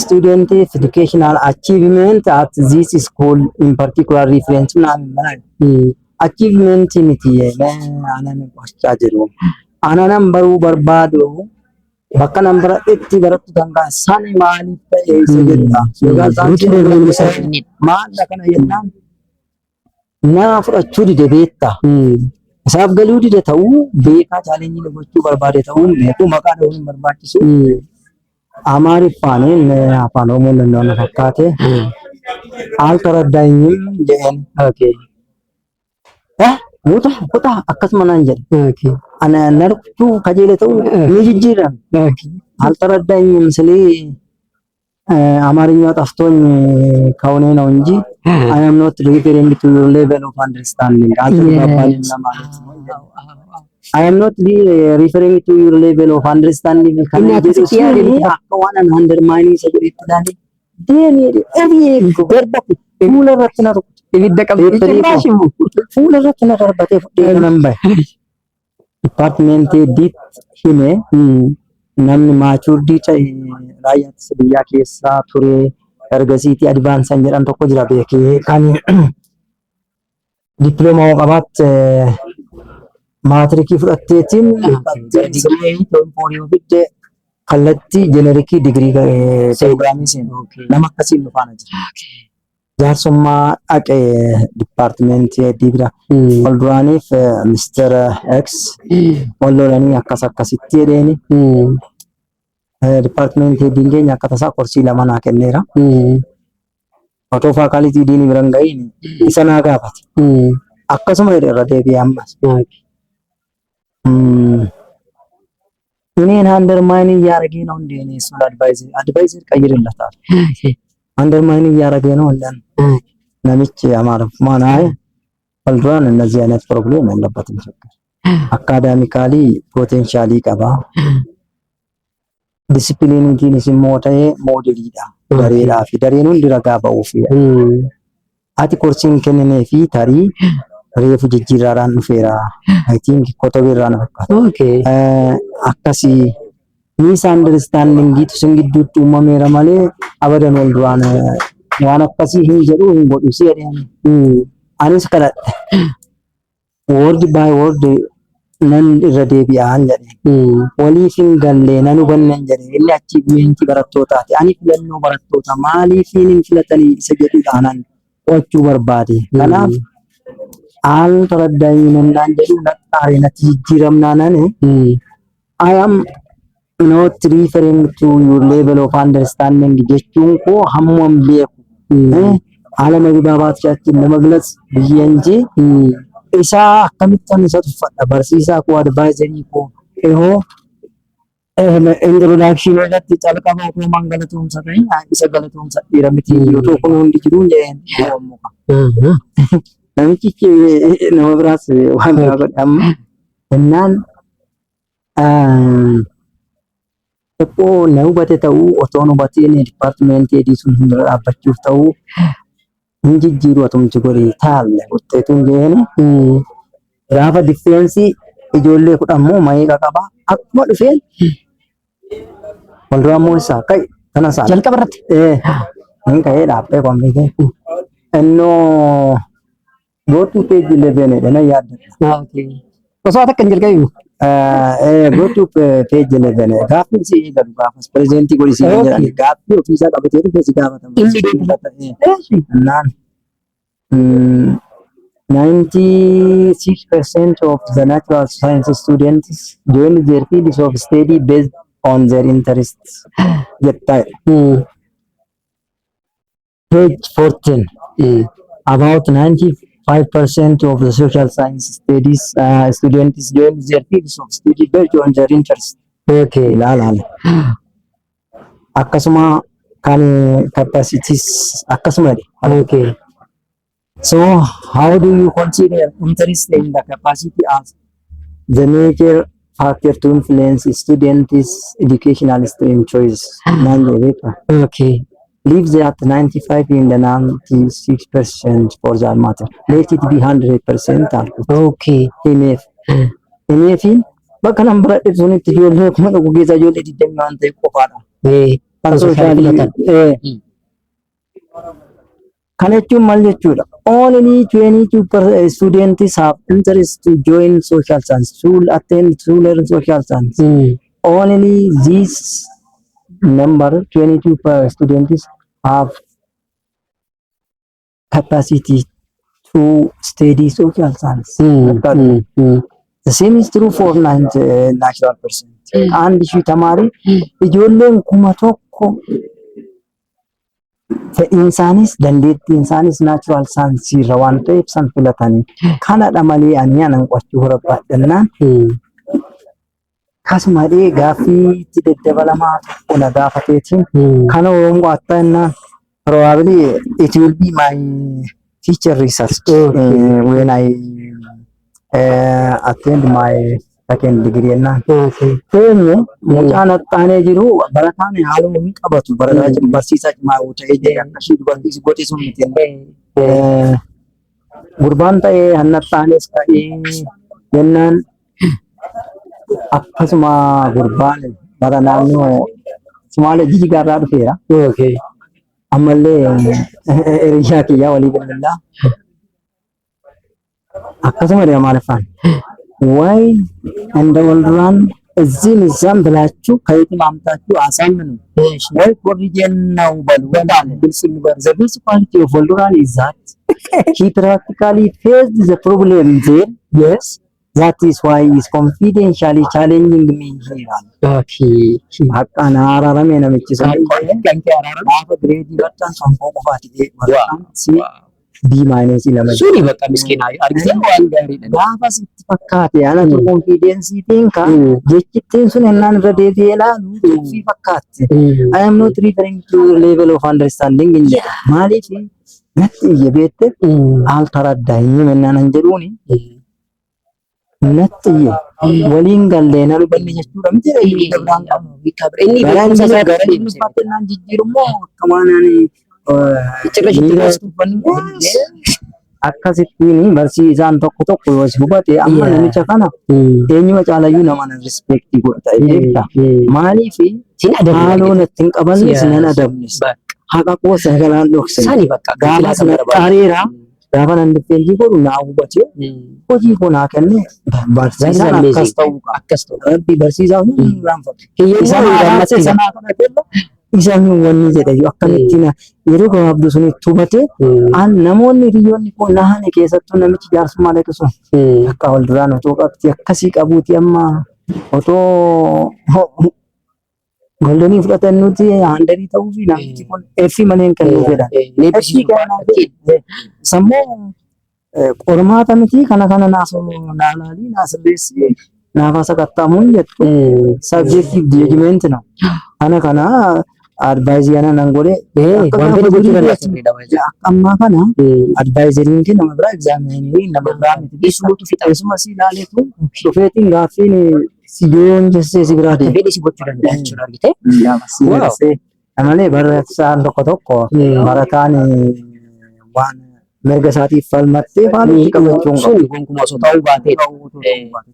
student educational achievement at this school in particular reference ምናምን ምናምን achievement miti anan gochaa jiru. Ananan baruu barbaadu bakka nan baradhetti barattu danda'a. Sani maaliif ta'e isa jedhudha. Maal kana jennaan nama fudhachuu dide beektaa. Isaaf galuu dide ta'uu beekaa, challenge gochuu barbaade ta'uu beeku, maqaa dha'uun hin barbaachisu. Amaariffaan, afaan Oromoon danda'u na fakkaate. አልተረዳኝም jedheen. Muta kutaa akkasuma naan jedhe. Ana na rukutuu kajeele ta'uu ni jijjiirame. አልተረዳኝም ስል አማርኛው ጠፍቶኝ ከሆነ ነው እንጂ I am not referring to your level of understanding፣ አልተግባባንም ለማለት ነው። I am not referring to your level of understanding kan Inni jedhu akkasitti yaade suni akka waan an undermine isa godhetti ilaale deemee darbate, fuula irratti na rukute. Ibidda qabdi cirraashi immoo. Fuula irratti na darbatee fudhee kanan bahe. Departmentii diitti himee. Namni matured ta'e raayyaa ittisa biyyaa keessa ture, ergasiitii advance jedhan tokko jira beekee, kan dippiloomaa yoo qabaatte maatirikii fudhatteetiin siree yoo fidde kallattii generic digirii piroogiraamii seenu nama akkasiin nu faana jira. Jaarsummaa dhaqee department head bira wal duraaniif Mister X wal lolanii akkas akkasitti jedheeni. Department headiin keenya akka tasaa korsii 2 naa kenneera. Otoo faculty deanii bira hin gahiin isa naa gaafate. Akkasuma jedhe irra deebi'ee ammas. እኔን undermine እያደረገ ነው እንዴ? እኔ እሱን adviser ቀይርለታል። Undermine እያደረገ ነው እንደን namichi Amaariffumaan አይ ወልዱራን እነዚህ አይነት problem የለበትም ችግር academically potential qaba. Disciplineiitiinis immoo ta'ee modeliidha. Dareedhaa fi dareen hundi ragaa ba'uufi. Ati korsiin kenninee fi tarii reefu jijjiirraadhaan dhufeera. I think Kotobeerraa na fakkaata. Akkasii misunderstandingiitu sin gidduutti uumameera malee abadan wal duraan waan akkasii hin jedhu hin godhu si jedheen. Anis kadhadhe. Word by word nan irra deebi'aan jedhe. Waliif hin galle, nan hubanne jedhe. Inni achi beenchi barattootaati. Ani filannoo barattoota maaliif hin filatanii isa jedhudhaanan qo'achuu barbaade. Kanaaf አልተረዳኝም naan jedhu natti natti jijjiiramnaanan I am not referring to your level of understanding jechuun koo hammam beeku haala መግባባታችን ለመግለጽ ብዬ እንጂ isaa akkamittan isa tuffadha, barsiisaa koo, adviserii koo ihoo introduction irratti calqaba otoo maan galatoomsa ta'e isa galatoomsa dhiira miti otoo kun hundi jiru jedheen. Namichi nama biraas waan biraa godhe. Amma innaan xiqqoo na hubate ta'uu otoo hubatiin department head sun fuuldura dhaabbachuuf ta'uu hin jijjiiru atumti godhi taalle qixxeetuun jeeni. Gaafa defense ijoollee 10 moo meeqa qaba, akkuma dhufeen fuuldura immoo isaa ka'i kana isaa Jalqaba irratti. Ee, hin ka'ee dhaabbee kompiitee innoo go to page 11 jedhe nan yaaddadha. Osoo akka hin jalqabiin. Go to page 11 gaaffii si eegalu gaafas present godhi si jedhan, gaaffii ofiisaa qabatee dhufe si gaafatama. Innaan 96% of the natural science students join their fields of study based on their interests jettaa. Page 14. About 95% of the social science studies students join their fields of study based on their interest. Ilaalaale. Akkasuma kan capacities akkasuma jedhe. So how do you consider interest in the capacity as the major factor to influence students' educational stream choice? Naan jedhe beektaa? Leave that 95 in the 96% for that matter. Let it be 100% alkut. Himeef. Himeefiin bakka nan baradhe sunitti ijoollee 1000 keessa ijoollee 20 waan ta'eef qofaadha. Kan Kan social social filatan. Kana jechuun maal jechuudha? Only 22 per students have interest to join social science, to attend, to learn social science. Only this number, 22 per students, have capacity to study social science. The same is true for natural percent. 1000 ተማሪ ijoolleen 1000 fedhiin isaanis dandeettiin isaanis natural science irra waan ta'eef san filatanii kanadha malee ani anan qo'achuu barbaadannaan akkasumadhee gaaffii itti daddabalamaa tokko na gaafateetiin kana Oromoo qo'attaa jennaan probably it will be my future research when I attend my second degree jennaan. Eenyu mucaan axxaanee jiru barataan haaluma hin qabatu, barataa barsiisaa cimaa yoo ta'e jee akkasii dubartii godhi sun miti. Gurbaan ta'ee hanna axxaanes ka'ee jennaan akkasuma gurbaan Bara naannoo Sumaalee Jijigaa irraa dhufeera. Ammallee hiriyaa kiyyaa walii bilbilaa. Akkasuma jedha Amaariffaan. ወይ እንደ ወልዱራን እዚህም እዛም ብላችሁ ከየትም አምጣችሁ አሳምኑ ወይ ኮርጀን ነው በሉ አለ። The best quality of Wolduran is that he practically faced the problem there. Yes. That is why he is confidentially challenging me here. Akka na araarame namichi sun. Gaafa grade maxxansu hanqoo qofaati waraqaan C B minus lama. Suni bakka miskiinaa argitee waan gaariidha. Gaafa sitti fakkaate anatu confidenceiitiin ka jechittiin sun ennaan irra deebi'ee ilaalu tuffii fakkaatti. I am not referring to level of understanding hin jedha. Maaliif natti iyye beekte አልተረዳኝም ennaan hin jedhuuni natti iyye waliin gallee na hubanne jechuudha miti inni biraan qabu. Inni Gara beekumsa isaa gara ingiliffaatti ennaan jijjiiru immoo akka waan ani Cirra miira akkasittiin barsiisaan tokko tokko yoo si hubate amma namicha kana eenyuma caalayyuu nama na respect godha ta'e beekta. Maaliif Sin adabne. Haaloo natti hin qabannes nan adabnes. Haqa koo sagalaan dhokse. Sani bakka Gaafa sana xaareera gaafa nan defend godhu naa hubate hojii koo naa kenne barsiisaan akkas ta'uu qaba. Akkas ta'uu. Rabbi barsiisaa hundi irraanfatu. Kiyyeen Isa gammatti sana kadhatella isa wanni jedhe akkamitti yeroo gabaabduu sunitti hubate an namoonni hiriyoonni koo nahane keessattuu namichi jaarsummaa leetu sun akka wal duraan otoo qabxii akkasii qabuuti amma otoo goldenii fudhatan nuti hunderii ta'uu fi namichi kun F malee hin kennuu fedhan. F kennaa sammuu qormaata miti kana kana naaf naa laalii naa sirreessi naaf sakattaamuun jettu subjective judgment ነው. Kana kana advice ana nan godhe akka Wanti gaafa gochuu durii dandeessu sirriidha. Akka ammaa kana advisoriin kee nama biraa examinerii nama biraa miti. Isumutu fixa. Isuma si ilaaleetu dhufeetiin gaaffiin si yoon jessee si biraa deema. Fedhi si gochuu danda'a jechuudha argite. Si dabarsee malee barreessaan tokko tokko barataan waan mirga isaatiif falmattee faalutti qabachuu hin qabu. Sun gonkumaa osoo ta'uu baatee.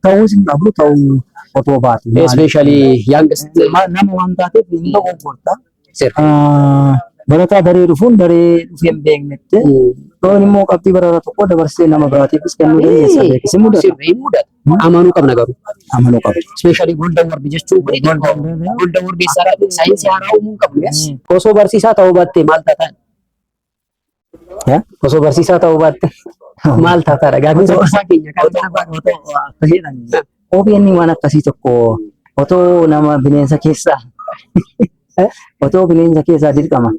Ta'uus hin qabu ta'uu otoo baate. Especially youngest. Nama waan taateef hin dogoggorta. Sirri. Barataa daree dhufuun daree dhufee hin beeknetti loon immoo qabxii barataa tokko dabarsee nama biraatiifis kennuu dandeessa beekisi mudata. Sirrii hin mudata. Amanuu qabna garuu. Amanuu qabna. Especially golden word jechuun kun golden word saayinsii haaraa uumuu hin qabnu. Osoo barsiisaa ta'uu baatte maal taataa? Osoo barsiisaa ta'uu baatte maal taataadha? Gaaffiin barsiisaa keenya kan OBN waan akkasii tokko otoo nama bineensa keessaa otoo bineensa keessaa dirqama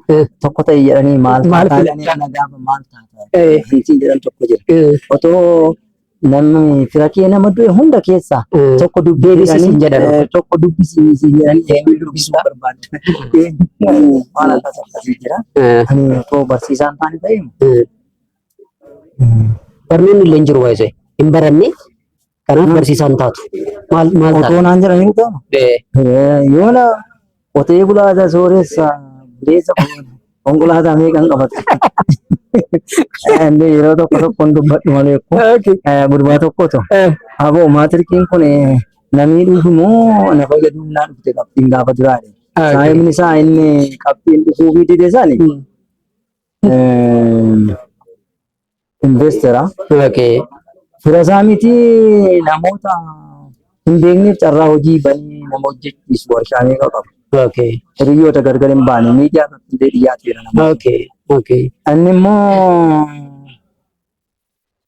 tokko ta'e jedhanii maal Maal taataa filatta? jedhanii ana gaafa maal taataa hintiin jedhan tokko jira. Otoo namni fira kee nama du'e hunda keessaa tokko Deebisisi hin jedhan. Tokko dubbisiisi jedhanii eenyu dubbisuu barbaadda. Waan akkas akkasii jira. Ani otoo barsiisaan taane ta'e Barnoonni illee hin jiru waayee hin baranne kanaaf barsiisaan taatu. Maal maal taata? Otoo naan jedhanii ta'u yoona qotee bulaa sooressa buleessa konkolaataa meeqan qabata. Inni yeroo tokko tokko hin dubbadhu malee gurbaa tokkotu aboo maatrikiin kun namni dhufu moo na fayyaduu naa dhufte qabxiin gaafa duraadhe. Saayimni isaa inni qabxiin dhufuu fi dide sani investara. Fira isaa miti namoota hin beekneef carraa hojii banii nama hojjechiisu warshaa meeqa qabu. Hiriyoota gargar hin baane miidiyaa irratti illee dhiyaateera nama. Inni immoo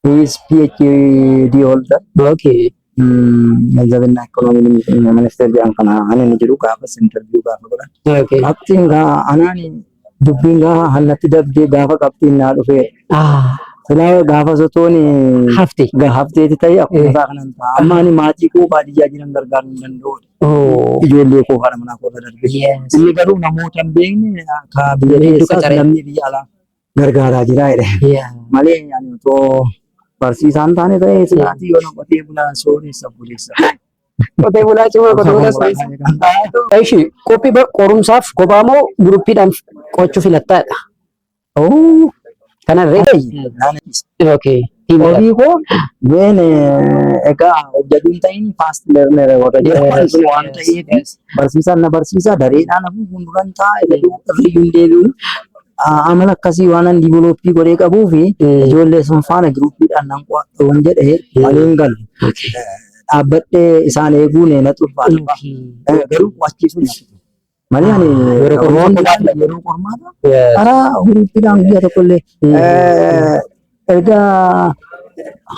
he is PhD holder. ገንዘብና ኢኮኖሚ ሚኒስቴር jedhan kana ani inni jiru gaafas interview gaafa godhan. Qabxiin gaa anaan dubbiin gaa hannatti dabdee gaafa qabxiin naa dhufee silaa gaafa sotoon Hafte. Hafteeti ta'e akkuma isaa kanan ta'a. Amma ani maatii koo baadiyyaa jiran gargaaruu hin danda'u. Ijoollee koo haadha manaa koo irra darbe. Inni garuu namoota hin beekne ka biyya Hedduu keessaas qacaree. lammii biyya alaa gargaaraa jira jedhe. Malee ani otoo barsiisaan taane ta'e silaatii yoo qotee bulaa sooressa buleessa. Qotee bulaa cimaa qotee bulaa sooressa. Ishi qophii qorumsaaf kophaa moo groupiidhaan qo'achuu filattaadha? Oh, Kanarree. Okay. Ofii koo du'een egaa hojjetuun ta'in fast learner warra jedhaman sun waan ta'eef barsiisaan na barsiisaa, dareedhaan hafuu, fuulduran ta'a, irriyyuu hin deebi'u. Amala akkasii waan an develop godhee qabuu fi ijoollee sun faana groupiidhaan nan qo'adha waan jedhee waliin galu. Dhaabbadhee isaan eeguun na ulfaata. Garuu qo'achiisuun natti tola. Malee ani Yeroo qormaata yeroo qormaata karaa groupiidhaan guyyaa tokkollee erga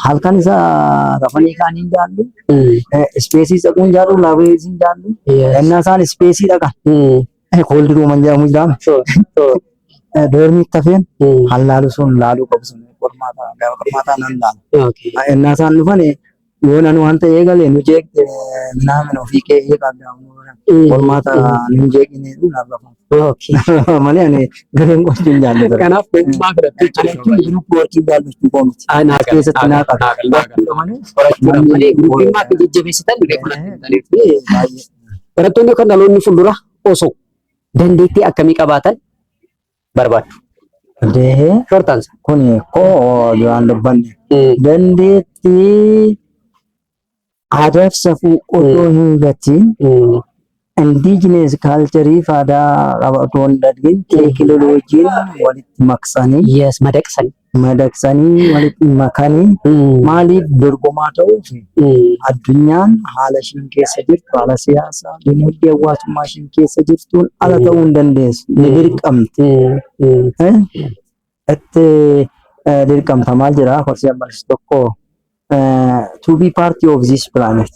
halkan isa rafanii kaanii hin jaallu, space dhaquun jaallu, library hin jaallu. Ennaa isaan space dhaqan. Cold rooman jedhamu jiraame. Dormiitti hafeen hallaalu sun laaluu qabu sun qormaata gaafa qormaataa nan laala. Ennaa isaan dhufan yoo nan waan ta'e eegale nu jeeqte minaamin ofii kee qabda, qormaata nu jeeqine nan rafa. Malee ani gareen qochuu hin jaallatu. Kanaaf ogummaa filattu jechuudha. Group workii jaallachuu koo miti. Keessatti naa qaba. Qorachuudha malee groupii akka jajjabeessitan reefu. Barattoonni yookaan dhaloonni fuuldura osoo dandeettii akkamii qabaatan barbaaddu? Dehee Short answer. Kun koo duraan dubbanne. Dandeettii aadaa fi safuu otoo hin gatiin, indigenous culture fi aadaa qaba otoo hin dagin, teekinooloojiin walitti maqsanii Madaqsan. Madaqsanii walitti makanii, maaliif dorgomaa ta'uuf addunyaan haala ishiin keessa jirtu, haala siyaasaa, dinagdee, hawaasummaa ishiin keessa jirtuun ala ta'uu hin dandeessu, ni dirqamti. Itti dirqamta. Maal jedha korsiyaan barsiisu tokko, to be part of this planet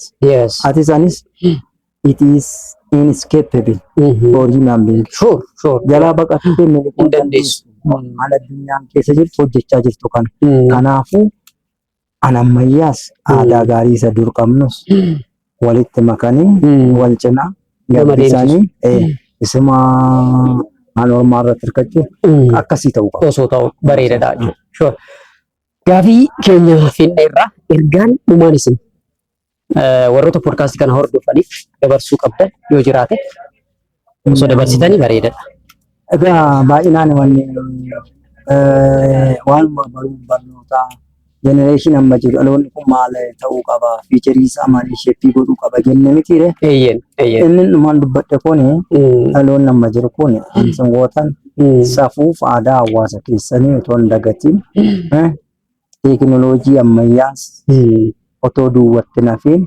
ati isanis it is inescapable for human being. Jalaa baqattee miliquu hin dandeessu. Haala addunyaan keessa jirtu hojjechaa jirtu kana. Kanaafuu an ammayyaas aadaa gaarii isa dur qabnus walitti makanii wal cinaa nama gabbisanii isuma waan ormaa irratti hirkachuu akkasii ta'uu qaba. Osoo ta'u bareedaadha jechuudha. Sure. Gaafii keenya finneerraa ergaan dhumaan isin warroota podcastii kana hordofaniif dabarsuu qabdan yoo jiraate osoo dabarsitanii bareedaadha. Egaa baay'inaan wanni waan baruu barnootaa generation amma jiru, dhaloonni kun maal ta'uu qaba, future isaa maal shape godhuu qaba jenne mitiire. Eeyyeen eeyyeen. Inni dhumaan dubbadhe kun dhaloonni amma jiru kun isin gootan safuuf aadaa hawaasa keessanii otoo hin dagatiin, teekinooloojii ammayyaas otoo duwwatti nafiin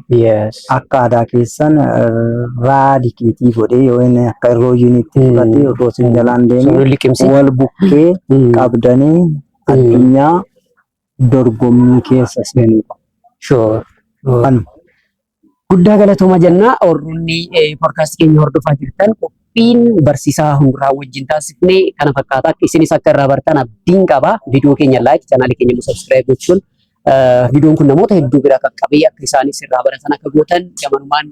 akka aadaa keessan raadikeetii godhee yoo inni akka irrooyyiniitti fudhatee otoo isin jalaan deemee Sun liqimsi. Wal bukkee qabdanii addunyaa dorgommii keessa seenuu qabu. Kanuma. Guddaa galatooma jennaa. Warroonni podcastii keenya hordofaa jirtan, qophiin barsiisaa hunduraa wajjin taasifne kana fakkaata. Isinis akka irraa bartan abdiin qaba. Viidiyoo keenya like, channelii keenya immoo subscribe gochuun viidiyoon kun namoota hedduu bira qaqqabee akka isaanis irraa baratan akka gootan gamanumaan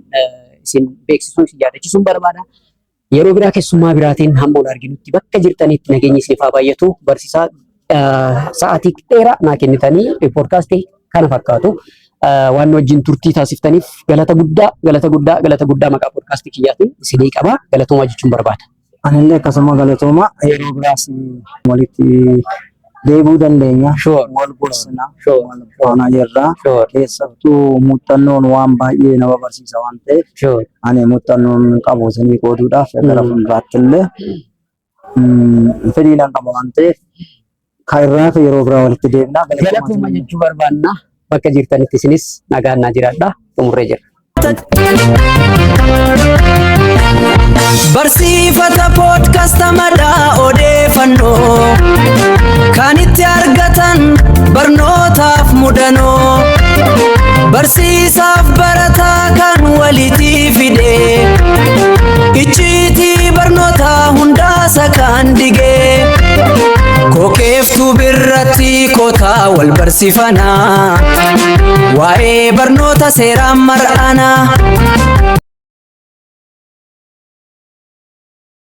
isin beeksisuun isin yaadachiisuun barbaada. Yeroo biraa keessummaa biraatiin hamma ol arginutti bakka jirtanitti nageenyi isiniif haa baay'atu. Barsiisaa, sa'aatii dheeraa naa kennitanii podcastii kana fakkaatu waan nu wajjin turtii taasiftaniif galata guddaa, galata guddaa, galata guddaa maqaa podcastii kiyyaatiin isinii qaba. Galatoomaa jechuun barbaada. Anillee akkasuma galatooma, yeroo biraas walitti deebi'uu dandeenya. Wal gorsina. Wal faana jirra. Keessattuu muuxannoon waan baay'ee nama barsiisa waan ta'eef ani muuxannoon qabu isinii qooduudhaaf gara fuulduraatti illee fedhii nan qaba waan ta'eef kan irraa fi yeroo biraa walitti deemna. Galatooma jechuu barbaanna. Bakka jirtanitti isinis nagaan naa jiraadha. Xumurree jirra. Barsiifata Podcast maddaa odeeffannoo kan itti argatan barnootaaf mudanoo, barsiisaaf barataa kan walitti fide, icciitii barnootaa hundaasa kan digee kokeeftuu birratti kotaa wal barsiifanaa waa'ee barnoota seeraan mar'anaa.